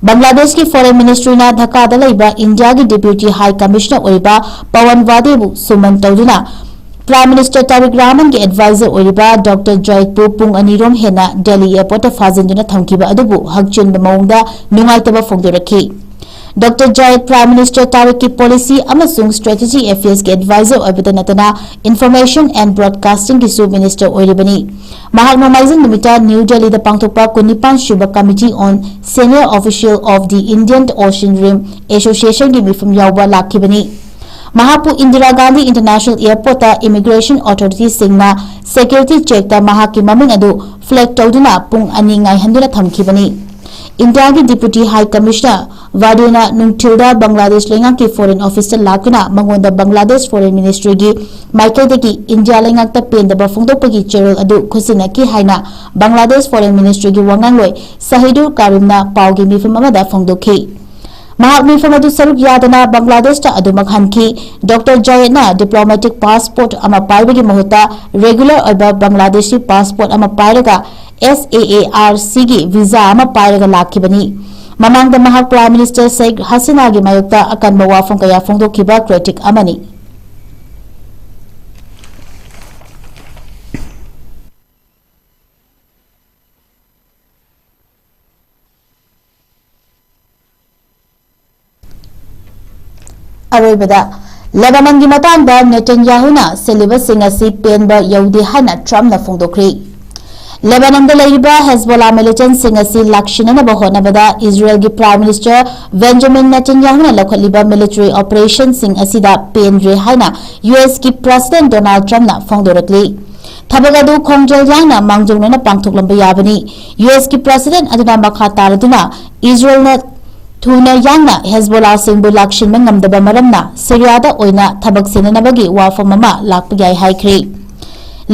ꯕꯪꯒ꯭ꯂꯥꯗꯦꯁꯀꯤ ꯐꯣꯔꯦꯟ ꯃꯤꯅꯤꯁꯇ꯭ꯔꯤꯅ ꯙꯥꯀꯥꯗ ꯂꯩꯕ ꯏꯟꯗꯤꯌꯥꯒꯤ ꯗꯤꯄ꯭ꯌꯨꯇꯤ ꯍꯥꯏ ꯀꯃꯤꯁꯅꯔ ꯑꯣꯏꯔꯤꯕ ꯄꯋꯟ ꯋꯥꯗꯦꯕꯨ ꯁꯨꯃꯟ ꯇꯧꯗꯨꯅ ꯄ꯭ꯔꯥꯏꯝ ꯃꯤꯅꯤꯁꯇꯔ ꯇꯥꯔꯤꯛ ꯔꯍꯃꯟꯒꯤ ꯑꯦꯗꯚꯥꯏꯖꯔ ꯑꯣꯏꯔꯤꯕ ꯗꯣꯛꯇꯔ ꯖꯥꯌꯤꯗꯄꯨ ꯄꯨꯡ ꯑꯅꯤ ꯔꯣꯝ ꯍꯦꯟꯅ ꯗꯦꯜꯂꯤ ꯑꯦꯌꯔꯄꯣꯔꯠꯇ ꯐꯥꯖꯤꯟꯗꯨꯅ ꯊꯝꯈꯤꯕ ꯑꯗꯨꯕꯨ ꯍꯛꯆꯤꯟꯕ ꯃꯑꯣꯡꯗ ꯅꯨꯡꯉꯥꯏꯇꯕ ꯐꯣꯡꯗꯣꯔꯛꯈꯤ꯫ ꯗꯣꯛꯇꯔ ꯖꯥꯌꯤꯗ ꯄ꯭ꯔꯥꯏꯝ ꯃꯤꯅꯤꯁꯇꯔ ꯇꯥꯔꯤꯛꯀꯤ ꯄꯣꯂꯤꯁꯤ ꯑꯃꯁꯨꯡ ꯁ꯭ꯇ꯭ꯔꯦꯇꯦꯖꯤ ꯑꯦꯐꯤꯌꯔꯁꯀꯤ ꯑꯦꯗꯚꯥꯏꯖꯔ ꯑꯣꯏꯕꯇ ꯅꯠꯇꯅ, ꯏꯟꯐꯣꯔꯃꯦꯁꯟ ꯑꯦꯟ ꯕ꯭ꯔꯣꯗꯀꯥꯁꯇꯤꯡꯒꯤꯁꯨ ꯃꯤꯅꯤꯁꯇꯔ ꯑꯣꯏꯔꯤꯕꯅꯤ꯫ ꯃꯍꯥꯛ ꯅꯣꯡꯃꯥꯏꯖꯤꯡ ꯅꯨꯃꯤꯠꯇ ꯅ꯭ꯌꯨ ꯗꯦꯜꯂꯤꯗ ꯄꯥꯡꯊꯣꯛꯄ ꯀꯨꯟꯅꯤꯄꯥꯟ ꯁꯨꯕ Committee on Senior Official of the Indian Ocean Rim Associationꯒꯤ ꯃꯤꯐꯝ ꯌꯥꯎꯕ ꯂꯥꯛꯈꯤꯕꯅꯤ꯫ ꯃꯍꯥꯛꯄꯨ ꯏꯟꯗꯤꯔꯥ ꯒꯥꯟꯙꯤ ꯏꯟꯇꯔꯅꯦꯁꯅꯦꯜ ꯑꯦꯌꯔꯄꯣꯔꯠꯇ ꯏꯃꯤꯒ꯭ꯔꯦꯁꯟ ꯑꯣꯊꯣꯔꯤꯇꯤꯁꯤꯡꯅ ꯁꯦꯀ꯭ꯌꯨꯔꯤꯇꯤ ꯆꯦꯛꯇ ꯃꯍꯥꯛꯀꯤ ꯃꯃꯤꯡ ꯑꯗꯨ ꯐ꯭ꯂꯦꯒ ꯇꯧꯗꯨꯅ ꯄꯨꯡ ꯑꯅꯤ ꯉꯥꯏꯍꯟꯗꯨꯅ ꯊꯝꯈꯤꯕꯅꯤ꯫ ꯏꯟꯗꯤꯌꯥꯒꯤ ꯗꯤꯄ꯭ꯌꯨꯇꯤ ꯍꯥꯏ ꯀꯃꯤꯁꯅꯔ ꯋꯥꯗꯦꯅ ꯅꯨꯡꯊꯤꯜꯗ ꯕꯪꯒ꯭ꯂꯥꯗꯦꯁ ꯂꯩꯉꯥꯛꯀꯤ ꯐꯣꯔꯦꯟ ꯑꯣꯐꯤꯁꯇ ꯂꯥꯛꯇꯨꯅ ꯃꯉꯣꯟꯗ ꯕꯪꯒ꯭ꯂꯥꯗꯦꯁ ꯐꯣꯔꯦꯟ ꯃꯤꯅꯤꯁꯇ꯭ꯔꯤꯒꯤ ꯃꯥꯏꯀꯩꯗꯒꯤ ꯏꯟꯗꯤꯌꯥ ꯂꯩꯉꯥꯛꯇ ꯄꯦꯟꯗꯕ ꯐꯣꯡꯗꯣꯛꯄꯒꯤ ꯆꯦꯔꯣꯜ ꯑꯗꯨ ꯈꯨꯠꯁꯤꯟꯅꯈꯤ ꯍꯥꯏꯅ ꯕꯪꯒ꯭ꯂꯥꯗꯦꯁ ꯐꯣꯔꯦꯟ ꯃꯤꯅꯤꯁꯇ꯭ꯔꯤꯒꯤ ꯋꯥꯉꯥꯡꯂꯣꯏ ꯁꯍꯤꯗꯨꯔ ꯀꯥꯔꯤꯝꯅ ꯄꯥꯎꯒꯤ ꯃꯤꯐꯝ ꯑꯃꯗ ꯐꯣꯡꯗꯣꯛꯈꯤ꯫ ꯃꯍꯥꯛ ꯃꯤꯐꯝ ꯑꯗꯨ ꯁꯔꯨꯛ ꯌꯥꯗꯅ ꯕꯪꯒ꯭ꯂꯥꯗꯦꯁꯇ ꯑꯗꯨꯃꯛ ꯍꯟꯈꯤ꯫ ꯗꯣꯛꯇꯔ ꯖꯥꯌꯦꯗꯅ ꯗꯤꯄ꯭ꯂꯣꯃꯦꯇꯤꯛ ꯄꯥꯁꯄꯣꯔꯠ ꯑꯃ ꯄꯥꯏꯕꯒꯤ ꯃꯍꯨꯠꯇ ꯔꯦꯒꯨꯂꯔ ꯑꯣꯏꯕ ꯕꯪꯒ꯭ꯂꯥꯗꯦꯁꯤ ꯄꯥꯁꯄꯣꯔꯠ ꯑꯃ ꯄꯥꯏꯔꯒ S A A R Cꯒꯤ ꯚꯤꯖꯥ ꯑꯃ ꯄꯥꯏꯔꯒ ꯂꯥꯛꯈꯤꯕꯅꯤ꯫ ꯃꯃꯥꯡꯗ ꯃꯍꯥꯛ ꯄ꯭ꯔꯥꯏꯝ ꯃꯤꯅꯤꯁꯇꯔ ꯁꯦꯈ ꯍꯁꯤꯅꯥꯒꯤ ꯃꯥꯌꯣꯛꯇ ꯑꯀꯟꯕ ꯋꯥꯐꯝ ꯀꯌꯥ ꯐꯣꯡꯗꯣꯛꯈꯤꯕ ꯀ꯭ꯔꯤꯇꯤꯛ ꯑꯃꯅꯤ꯫ ꯑꯔꯣꯏꯕꯗ, ꯂꯦꯕꯥꯅꯟꯒꯤ ꯃꯇꯥꯡꯗ ꯅꯦꯇꯟꯌꯥꯍꯨꯅ ꯁꯤꯜꯂꯤꯕꯁꯤꯡ ꯑꯁꯤ ꯄꯦꯟꯕ ꯌꯧꯗꯦ ꯍꯥꯏꯅ ꯇ꯭ꯔꯝꯞꯅ ꯐꯣꯡꯗꯣꯛꯈ꯭ꯔꯤ꯫ ꯂꯦꯕꯥꯅꯟꯗ ꯂꯩꯔꯤꯕ ꯍꯦꯖꯕꯣꯂꯥ ꯃꯤꯂꯤꯇꯦꯟꯠꯁꯤꯡ ꯑꯁꯤ ꯂꯥꯛꯁꯤꯟꯅꯅꯕ ꯍꯣꯠꯅꯕꯗ ꯏꯖꯔꯦꯜꯒꯤ ꯄ꯭ꯔꯥꯏꯝ ꯃꯤꯅꯤꯁꯇꯔ ꯕꯦꯟꯖꯥꯃꯤꯟ ꯅꯦꯇꯟꯌꯥꯍꯨꯅ ꯂꯧꯈꯠꯂꯤꯕ ꯃꯤꯂꯤꯇꯔꯤ ꯑꯣꯄꯔꯦꯁꯟꯁꯤꯡ ꯑꯁꯤꯗ ꯄꯦꯟꯗ꯭ꯔꯦ ꯍꯥꯏꯅ ꯌꯨ ꯑꯦꯁꯀꯤ ꯄ꯭ꯔꯦꯁꯤꯗꯦꯟꯠ ꯗꯣꯅꯥꯜꯗ ꯇ꯭ꯔꯝꯞꯅ ꯐꯣꯡꯗꯣꯔꯛꯂꯤ꯫ ꯊꯕꯛ ꯑꯗꯨ ꯈꯣꯡꯖꯦꯜ ꯌꯥꯡꯅ ꯃꯥꯡꯖꯧꯅꯅ ꯄꯥꯡꯊꯣꯛꯂꯝꯕ ꯌꯥꯕꯅꯤ꯫ ꯌꯨ ꯑꯦꯁꯀꯤ ꯄ꯭ꯔꯦꯁꯤꯗꯦꯟꯠ ꯑꯗꯨꯅ ꯃꯈꯥ ꯇꯥꯔꯗꯨꯅ ꯏꯖꯔꯦꯜꯅ ꯊꯨꯅ ꯌꯥꯡꯅ ꯍꯦꯖꯕꯣꯂꯥꯁꯤꯡꯕꯨ ꯂꯥꯛꯁꯤꯟꯕ ꯉꯝꯗꯕ ꯃꯔꯝꯅ ꯁꯤꯔꯤꯌꯥꯗ ꯑꯣꯏꯅ ꯊꯕꯛ ꯁꯤꯟꯅꯅꯕꯒꯤ ꯋꯥꯐꯝ ꯑꯃ ꯂꯥꯛꯄ ꯌꯥꯏ ꯍꯥꯏꯈ꯭ꯔꯤ꯫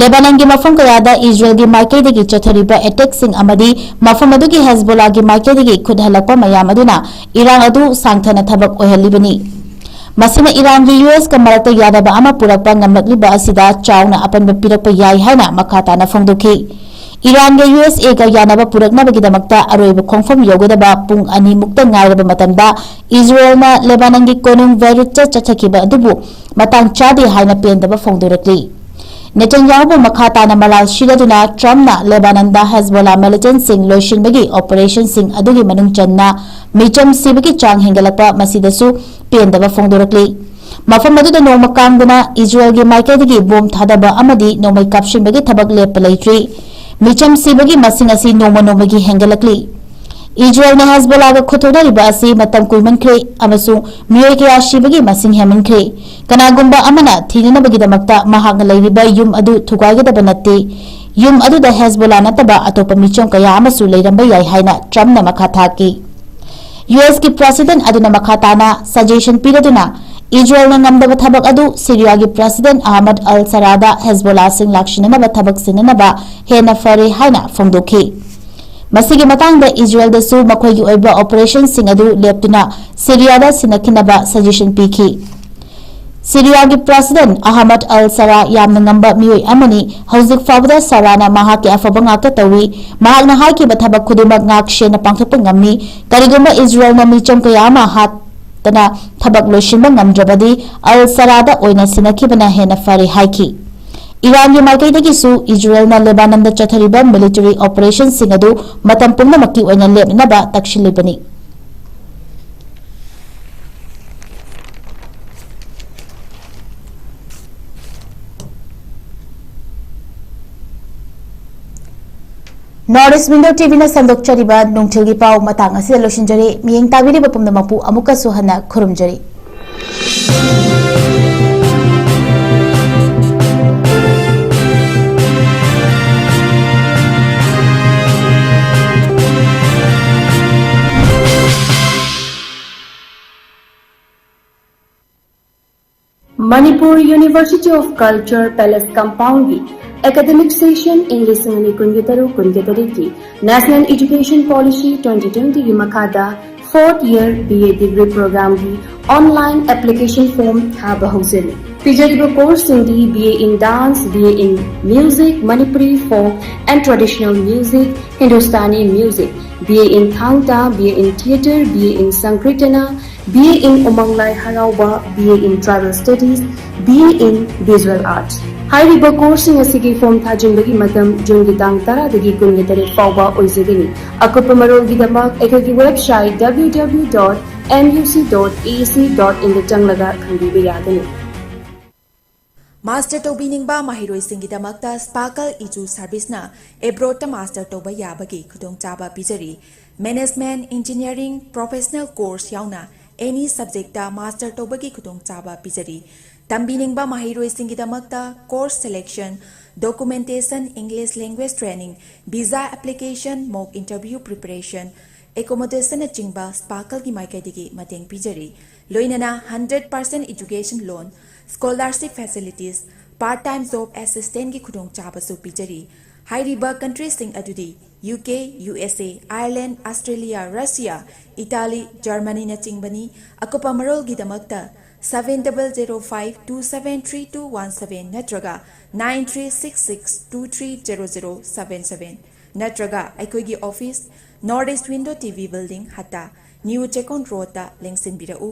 ꯂꯦꯕꯥꯅꯟꯒꯤ ꯃꯐꯝ ꯀꯌꯥꯗ ꯏꯖꯔꯦꯜꯒꯤ ꯃꯥꯏꯀꯩꯗꯒꯤ ꯆꯠꯊꯔꯤꯕ ꯑꯦꯇꯦꯛꯁꯤꯡ ꯑꯃꯗꯤ ꯃꯐꯝ ꯑꯗꯨꯒꯤ ꯍꯦꯖꯕꯣꯂꯥꯒꯤ ꯃꯥꯏꯀꯩꯗꯒꯤ ꯈꯨꯠ ꯍꯜꯂꯛꯄ ꯃꯌꯥꯝ ꯑꯗꯨꯅ ꯏꯔꯥꯡ ꯑꯗꯨ ꯁꯥꯡꯊꯅ ꯊꯕꯛ ꯑꯣꯏꯍꯜꯂꯤꯕꯅꯤ꯫ ꯃꯁꯤꯅ ꯏꯔꯥꯟꯒꯤ ꯌꯨ ꯑꯦꯁꯀ ꯃꯔꯛꯇ ꯌꯥꯅꯕ ꯑꯃ ꯄꯨꯔꯛꯄ ꯉꯝꯂꯛꯂꯤꯕ ꯑꯁꯤꯗ ꯆꯥꯎꯅ ꯑꯄꯟꯕ ꯄꯤꯔꯛꯄ ꯌꯥꯏ ꯍꯥꯏꯅ ꯃꯈꯥ ꯇꯥꯅ ꯐꯣꯡꯗꯣꯛꯈꯤ꯫ ꯏꯔꯥꯟꯒ ꯌꯨ ꯑꯦꯁ ꯑꯦꯒ ꯌꯥꯅꯕ ꯄꯨꯔꯛꯅꯕꯒꯤꯗꯃꯛꯇ ꯑꯔꯣꯏꯕ ꯈꯣꯡꯐꯝ ꯌꯧꯒꯗꯕ ꯄꯨꯡ ꯑꯅꯤꯃꯨꯛꯇ ꯉꯥꯏꯔꯕ ꯃꯇꯝꯗ ꯏꯖꯔꯦꯜꯅ ꯂꯦꯕꯥꯅꯟꯒꯤ ꯀꯣꯅꯨꯡ ꯕꯦꯔꯨꯠꯇ ꯆꯠꯊꯈꯤꯕ ꯑꯗꯨꯕꯨ ꯃꯇꯥꯡ ꯆꯥꯗꯦ ꯍꯥꯏꯅ ꯄꯦꯟꯗꯕ ꯐꯣꯡꯗꯣꯔꯛꯂꯤ꯫ ꯅꯦꯇꯟꯌꯥꯍꯨꯕꯨ ꯃꯈꯥ ꯇꯥꯅ ꯃꯂꯥꯜ ꯁꯤꯔꯗꯨꯅ ꯇ꯭ꯔꯝꯞꯅ ꯂꯦꯕꯥꯅꯟꯗ ꯍꯦꯖꯕꯣꯂꯥ ꯃꯤꯂꯤꯇꯦꯟꯠꯁꯤꯡ ꯂꯣꯏꯁꯤꯟꯕꯒꯤ ꯑꯣꯄꯔꯦꯁꯟꯁꯤꯡ ꯑꯗꯨꯒꯤ ꯃꯅꯨꯡ ꯆꯟꯅ ꯃꯤꯆꯝ ꯁꯤꯕꯒꯤ ꯆꯥꯡ ꯍꯦꯟꯒꯠꯂꯛꯄ ꯃꯁꯤꯗꯁꯨ ꯄꯦꯟꯗꯕ ꯐꯣꯡꯗꯣꯔꯛꯂꯤ꯫ ꯃꯐꯝ ꯑꯗꯨꯗ ꯅꯣꯡꯃ ꯀꯥꯡꯗꯅ ꯏꯖꯔꯦꯜꯒꯤ ꯃꯥꯏꯀꯩꯗꯒꯤ ꯕꯣꯝ ꯊꯥꯗꯕ ꯑꯃꯗꯤ ꯅꯣꯡꯃꯩ ꯀꯥꯞꯁꯤꯟꯕꯒꯤ ꯊꯕꯛ ꯂꯦꯞꯄ ꯂꯩꯇ꯭ꯔꯤ꯫ ꯃꯤꯆꯝ ꯁꯤꯕꯒꯤ ꯃꯁꯤꯡ ꯑꯁꯤ ꯅꯣꯡꯃ ꯅꯣꯡꯃꯒꯤ ꯍꯦꯟꯒꯠꯂꯛꯂꯤ꯫ ꯏꯖꯔꯦꯜꯅ ꯍꯦꯖꯕꯣꯂꯥꯒ ꯈꯨꯠꯊꯣꯛꯅꯔꯤꯕ ꯑꯁꯤ ꯃꯇꯝ ꯀꯨꯏꯃꯟꯈ꯭ꯔꯦ ꯑꯃꯁꯨꯡ ꯃꯤꯑꯣꯏ ꯀꯌꯥ ꯁꯤꯕꯒꯤ ꯃꯁꯤꯡ ꯍꯦꯟꯃꯟꯈ꯭ꯔꯦ꯫ ꯀꯅꯥꯒꯨꯝꯕ ꯑꯃꯅ ꯊꯤꯅꯅꯕꯒꯤꯗꯃꯛꯇ ꯃꯍꯥꯛꯅ ꯂꯩꯔꯤꯕ ꯌꯨꯝ ꯑꯗꯨ ꯊꯨꯒꯥꯏꯒꯗꯕ ꯅꯠꯇꯦ꯫ ꯌꯨꯝ ꯑꯗꯨꯗ ꯍꯦꯖꯕꯣꯂꯥ ꯅꯠꯇꯕ ꯑꯇꯣꯞꯄ ꯃꯤꯆꯝ ꯀꯌꯥ ꯑꯃꯁꯨ ꯂꯩꯔꯝꯕ ꯌꯥꯏ ꯍꯥꯏꯅ ꯇ꯭ꯔꯝꯞꯅ ꯃꯈꯥ ꯊꯥꯈꯤ꯫ ꯌꯨ ꯑꯦꯁꯀꯤ ꯄ꯭ꯔꯦꯁꯤꯗꯦꯟꯠ ꯑꯗꯨꯅ ꯃꯈꯥ ꯇꯥꯅ ꯁꯖꯦꯁꯟ ꯄꯤꯔꯗꯨꯅ ꯏꯖꯔꯦꯜꯅ ꯉꯝꯗꯕ ꯊꯕꯛ ꯑꯗꯨ ꯁꯤꯔꯤꯌꯥꯒꯤ ꯄ꯭ꯔꯦꯁꯤꯗꯦꯟꯠ ꯑꯍꯃꯗ ꯑꯜ ꯁꯔꯥꯗ ꯍꯦꯖꯕꯣꯂꯥꯁꯤꯡ ꯂꯥꯛꯁꯤꯟꯅꯅꯕ ꯊꯕꯛ ꯁꯤꯟꯅꯅꯕ ꯍꯦꯟꯅ ꯐꯔꯦ ꯍꯥꯏꯅ ꯐꯣꯡꯗꯣꯛꯈꯤ꯫ ꯃꯁꯤꯒꯤ ꯃꯇꯥꯡꯗ ꯏꯖꯔꯦꯜꯗꯁꯨ ꯃꯈꯣꯏꯒꯤ ꯑꯣꯏꯕ ꯑꯣꯄꯔꯦꯁꯟꯁꯤꯡ ꯑꯗꯨ ꯂꯦꯞꯇꯨꯅ ꯁꯤꯔꯤꯌꯥꯗ ꯁꯤꯟꯅꯈꯤꯅꯕ ꯁꯖꯦꯁꯟ ꯄꯤꯈꯤ꯫ ꯁꯤꯔꯤꯌꯥꯒꯤ ꯄ꯭ꯔꯦꯁꯤꯗꯦꯟꯠ ꯑꯍꯃꯗ ꯑꯜ ꯁꯔꯥ ꯌꯥꯝꯅ ꯉꯝꯕ ꯃꯤꯑꯣꯏ ꯑꯃꯅꯤ꯫ ꯍꯧꯖꯤꯛ ꯐꯥꯎꯕꯗ ꯁꯔꯥꯅ ꯃꯍꯥꯛꯀꯤ ꯑꯐꯕ ꯉꯥꯛꯇ ꯇꯧꯏ꯫ ꯃꯍꯥꯛꯅ ꯍꯥꯏꯈꯤꯕ ꯊꯕꯛ ꯈꯨꯗꯤꯡꯃꯛ ꯉꯥꯛꯁꯦꯟꯅ ꯄꯥꯡꯊꯣꯛꯄ ꯉꯝꯃꯤ꯫ ꯀꯔꯤꯒꯨꯝꯕ ꯏꯖꯔꯦꯜꯅ ꯃꯤꯆꯝ ꯀꯌꯥ ꯑꯃ ꯍꯥꯠꯇꯅ ꯊꯕꯛ ꯂꯣꯏꯁꯤꯟꯕ ꯉꯝꯗ꯭ꯔꯕꯗꯤ ꯑꯜ ꯁꯔꯥꯗ ꯑꯣꯏꯅ ꯁꯤꯟꯅꯈꯤꯕꯅ ꯍꯦꯟꯅ ꯐꯔꯦ ꯍꯥꯏꯈꯤ꯫ ꯏꯔꯥꯟꯒꯤ ꯃꯥꯏꯀꯩꯗꯒꯤꯁꯨ ꯏꯖꯔꯦꯜꯅ ꯂꯦꯕꯥꯅꯟꯗ ꯆꯠꯊꯔꯤꯕ ꯃꯤꯂꯤꯇꯔꯤ ꯑꯣꯄꯔꯦꯁꯟꯁꯤꯡ ꯑꯗꯨ ꯃꯇꯝ ꯄꯨꯝꯅꯃꯛꯀꯤ ꯑꯣꯏꯅ ꯂꯦꯞꯅꯕ ꯇꯛꯁꯤꯜꯂꯤꯕꯅꯤ꯫ ꯅꯣꯔꯠ ꯏꯁ ꯋꯤꯟꯗꯣ ꯇꯤꯚꯤꯅ ꯁꯟꯗꯣꯛꯆꯔꯤꯕ ꯅꯨꯡꯊꯤꯜꯒꯤ ꯄꯥꯎ ꯃꯇꯥꯡ ꯑꯁꯤꯗ ꯂꯣꯏꯁꯤꯟꯖꯔꯦ꯫ ꯃꯤꯠꯌꯦꯡ ꯇꯥꯕꯤꯔꯤꯕ ꯄꯨꯝꯅꯃꯛꯄꯨ ꯑꯃꯨꯛꯀꯁꯨ ꯍꯟꯅ ꯈꯨꯔꯨꯝꯖꯔꯤ꯫ Manipur University of Culture Palace Compoundꯒꯤ academic session ꯏꯪ ꯂꯤꯁꯤꯡ ꯑꯅꯤ ꯀꯨꯟꯒ ꯇꯔꯨꯛ ꯀꯨꯟꯒ ꯇꯔꯦꯠꯀꯤ National Education Policy twenty twentyꯒꯤ ꯃꯈꯥꯗ Fourth year B A degree programꯒꯤ online application form ꯊꯥꯕ ꯍꯧꯖꯔꯤ꯫ ꯄꯤꯖꯔꯤꯕ courseꯁꯤꯡꯗꯤ B A in Dance, B A in Music, Manipuri Folk and Traditional Music, Hindustani Music, B A in Thangta, B A in Theatre, B A in Sankirtana, B A in Umang Lai Harauba, B A in Tribal Studies, B A in Visual Arts꯫ ꯍꯥꯏꯔꯤꯕ courseꯁꯤꯡ ꯑꯁꯤꯒꯤ form ꯊꯥꯖꯤꯟꯕꯒꯤ ꯃꯇꯝ Juneꯒꯤ ꯇꯥꯡ ꯇꯔꯥꯗꯒꯤ ꯀꯨꯟꯒ ꯇꯔꯦꯠ ꯐꯥꯎꯕ ꯑꯣꯏꯖꯒꯅꯤ꯫ ꯑꯀꯨꯞꯄ ꯃꯔꯣꯜꯒꯤꯗꯃꯛ ꯑꯩꯈꯣꯏꯒꯤ website W W W dot M U C dot A C dot inꯗ ꯆꯪꯂꯒ ꯈꯪꯕꯤꯕ ꯌꯥꯒꯅꯤ꯫ Master ꯇꯧꯕꯤꯅꯤꯡꯕ ꯃꯍꯩꯔꯣꯏꯁꯤꯡꯒꯤꯗꯃꯛꯇ Sparkle Edu Serviceꯅ abroadꯇ master ꯇꯧꯕ ꯌꯥꯕꯒꯤ ꯈꯨꯗꯣꯡꯆꯥꯕ ꯄꯤꯖꯔꯤ꯫ Management, Engineering, Professional Course ꯌꯥꯎꯅ any subjectꯇ master ꯇꯧꯕꯒꯤ ꯈꯨꯗꯣꯡꯆꯥꯕ ꯄꯤꯖꯔꯤ꯫ ꯇꯝꯕꯤꯅꯤꯡꯕ ꯃꯍꯩꯔꯣꯏꯁꯤꯡꯒꯤꯗꯃꯛꯇ course selection, documentation, English language training, visa application, mock interview preparation, accommodationnꯆꯤꯡꯕ Sparkleꯒꯤ ꯃꯥꯏꯀꯩꯗꯒꯤ ꯃꯇꯦꯡ ꯄꯤꯖꯔꯤ꯫ ꯂꯣꯏꯅꯅ hundred percent education loan, scholarship facilities, part time job assistantꯀꯤ ꯈꯨꯗꯣꯡꯆꯥꯕꯁꯨ ꯄꯤꯖꯔꯤ꯫ ꯍꯥꯏꯔꯤꯕ countryꯁꯤꯡ ꯑꯗꯨꯗꯤ U K, U S A, Ireland, Australia, Russia, Italy, Germanyꯅꯆꯤꯡꯕꯅꯤ꯫ ꯑꯀꯨꯞꯄ ꯃꯔꯣꯜꯒꯤꯗꯃꯛꯇ seven double zero five two seven three two one seven ꯅꯠꯇ꯭ꯔꯒ nine three six six two three zero zero seven seven ꯅꯠꯇ꯭ꯔꯒ ꯑꯩꯈꯣꯏꯒꯤ office, North East Window T V Building, ꯍꯠꯇꯥ, New Chekon Roadꯇ ꯂꯦꯡꯁꯤꯟꯕꯤꯔꯛꯎ꯫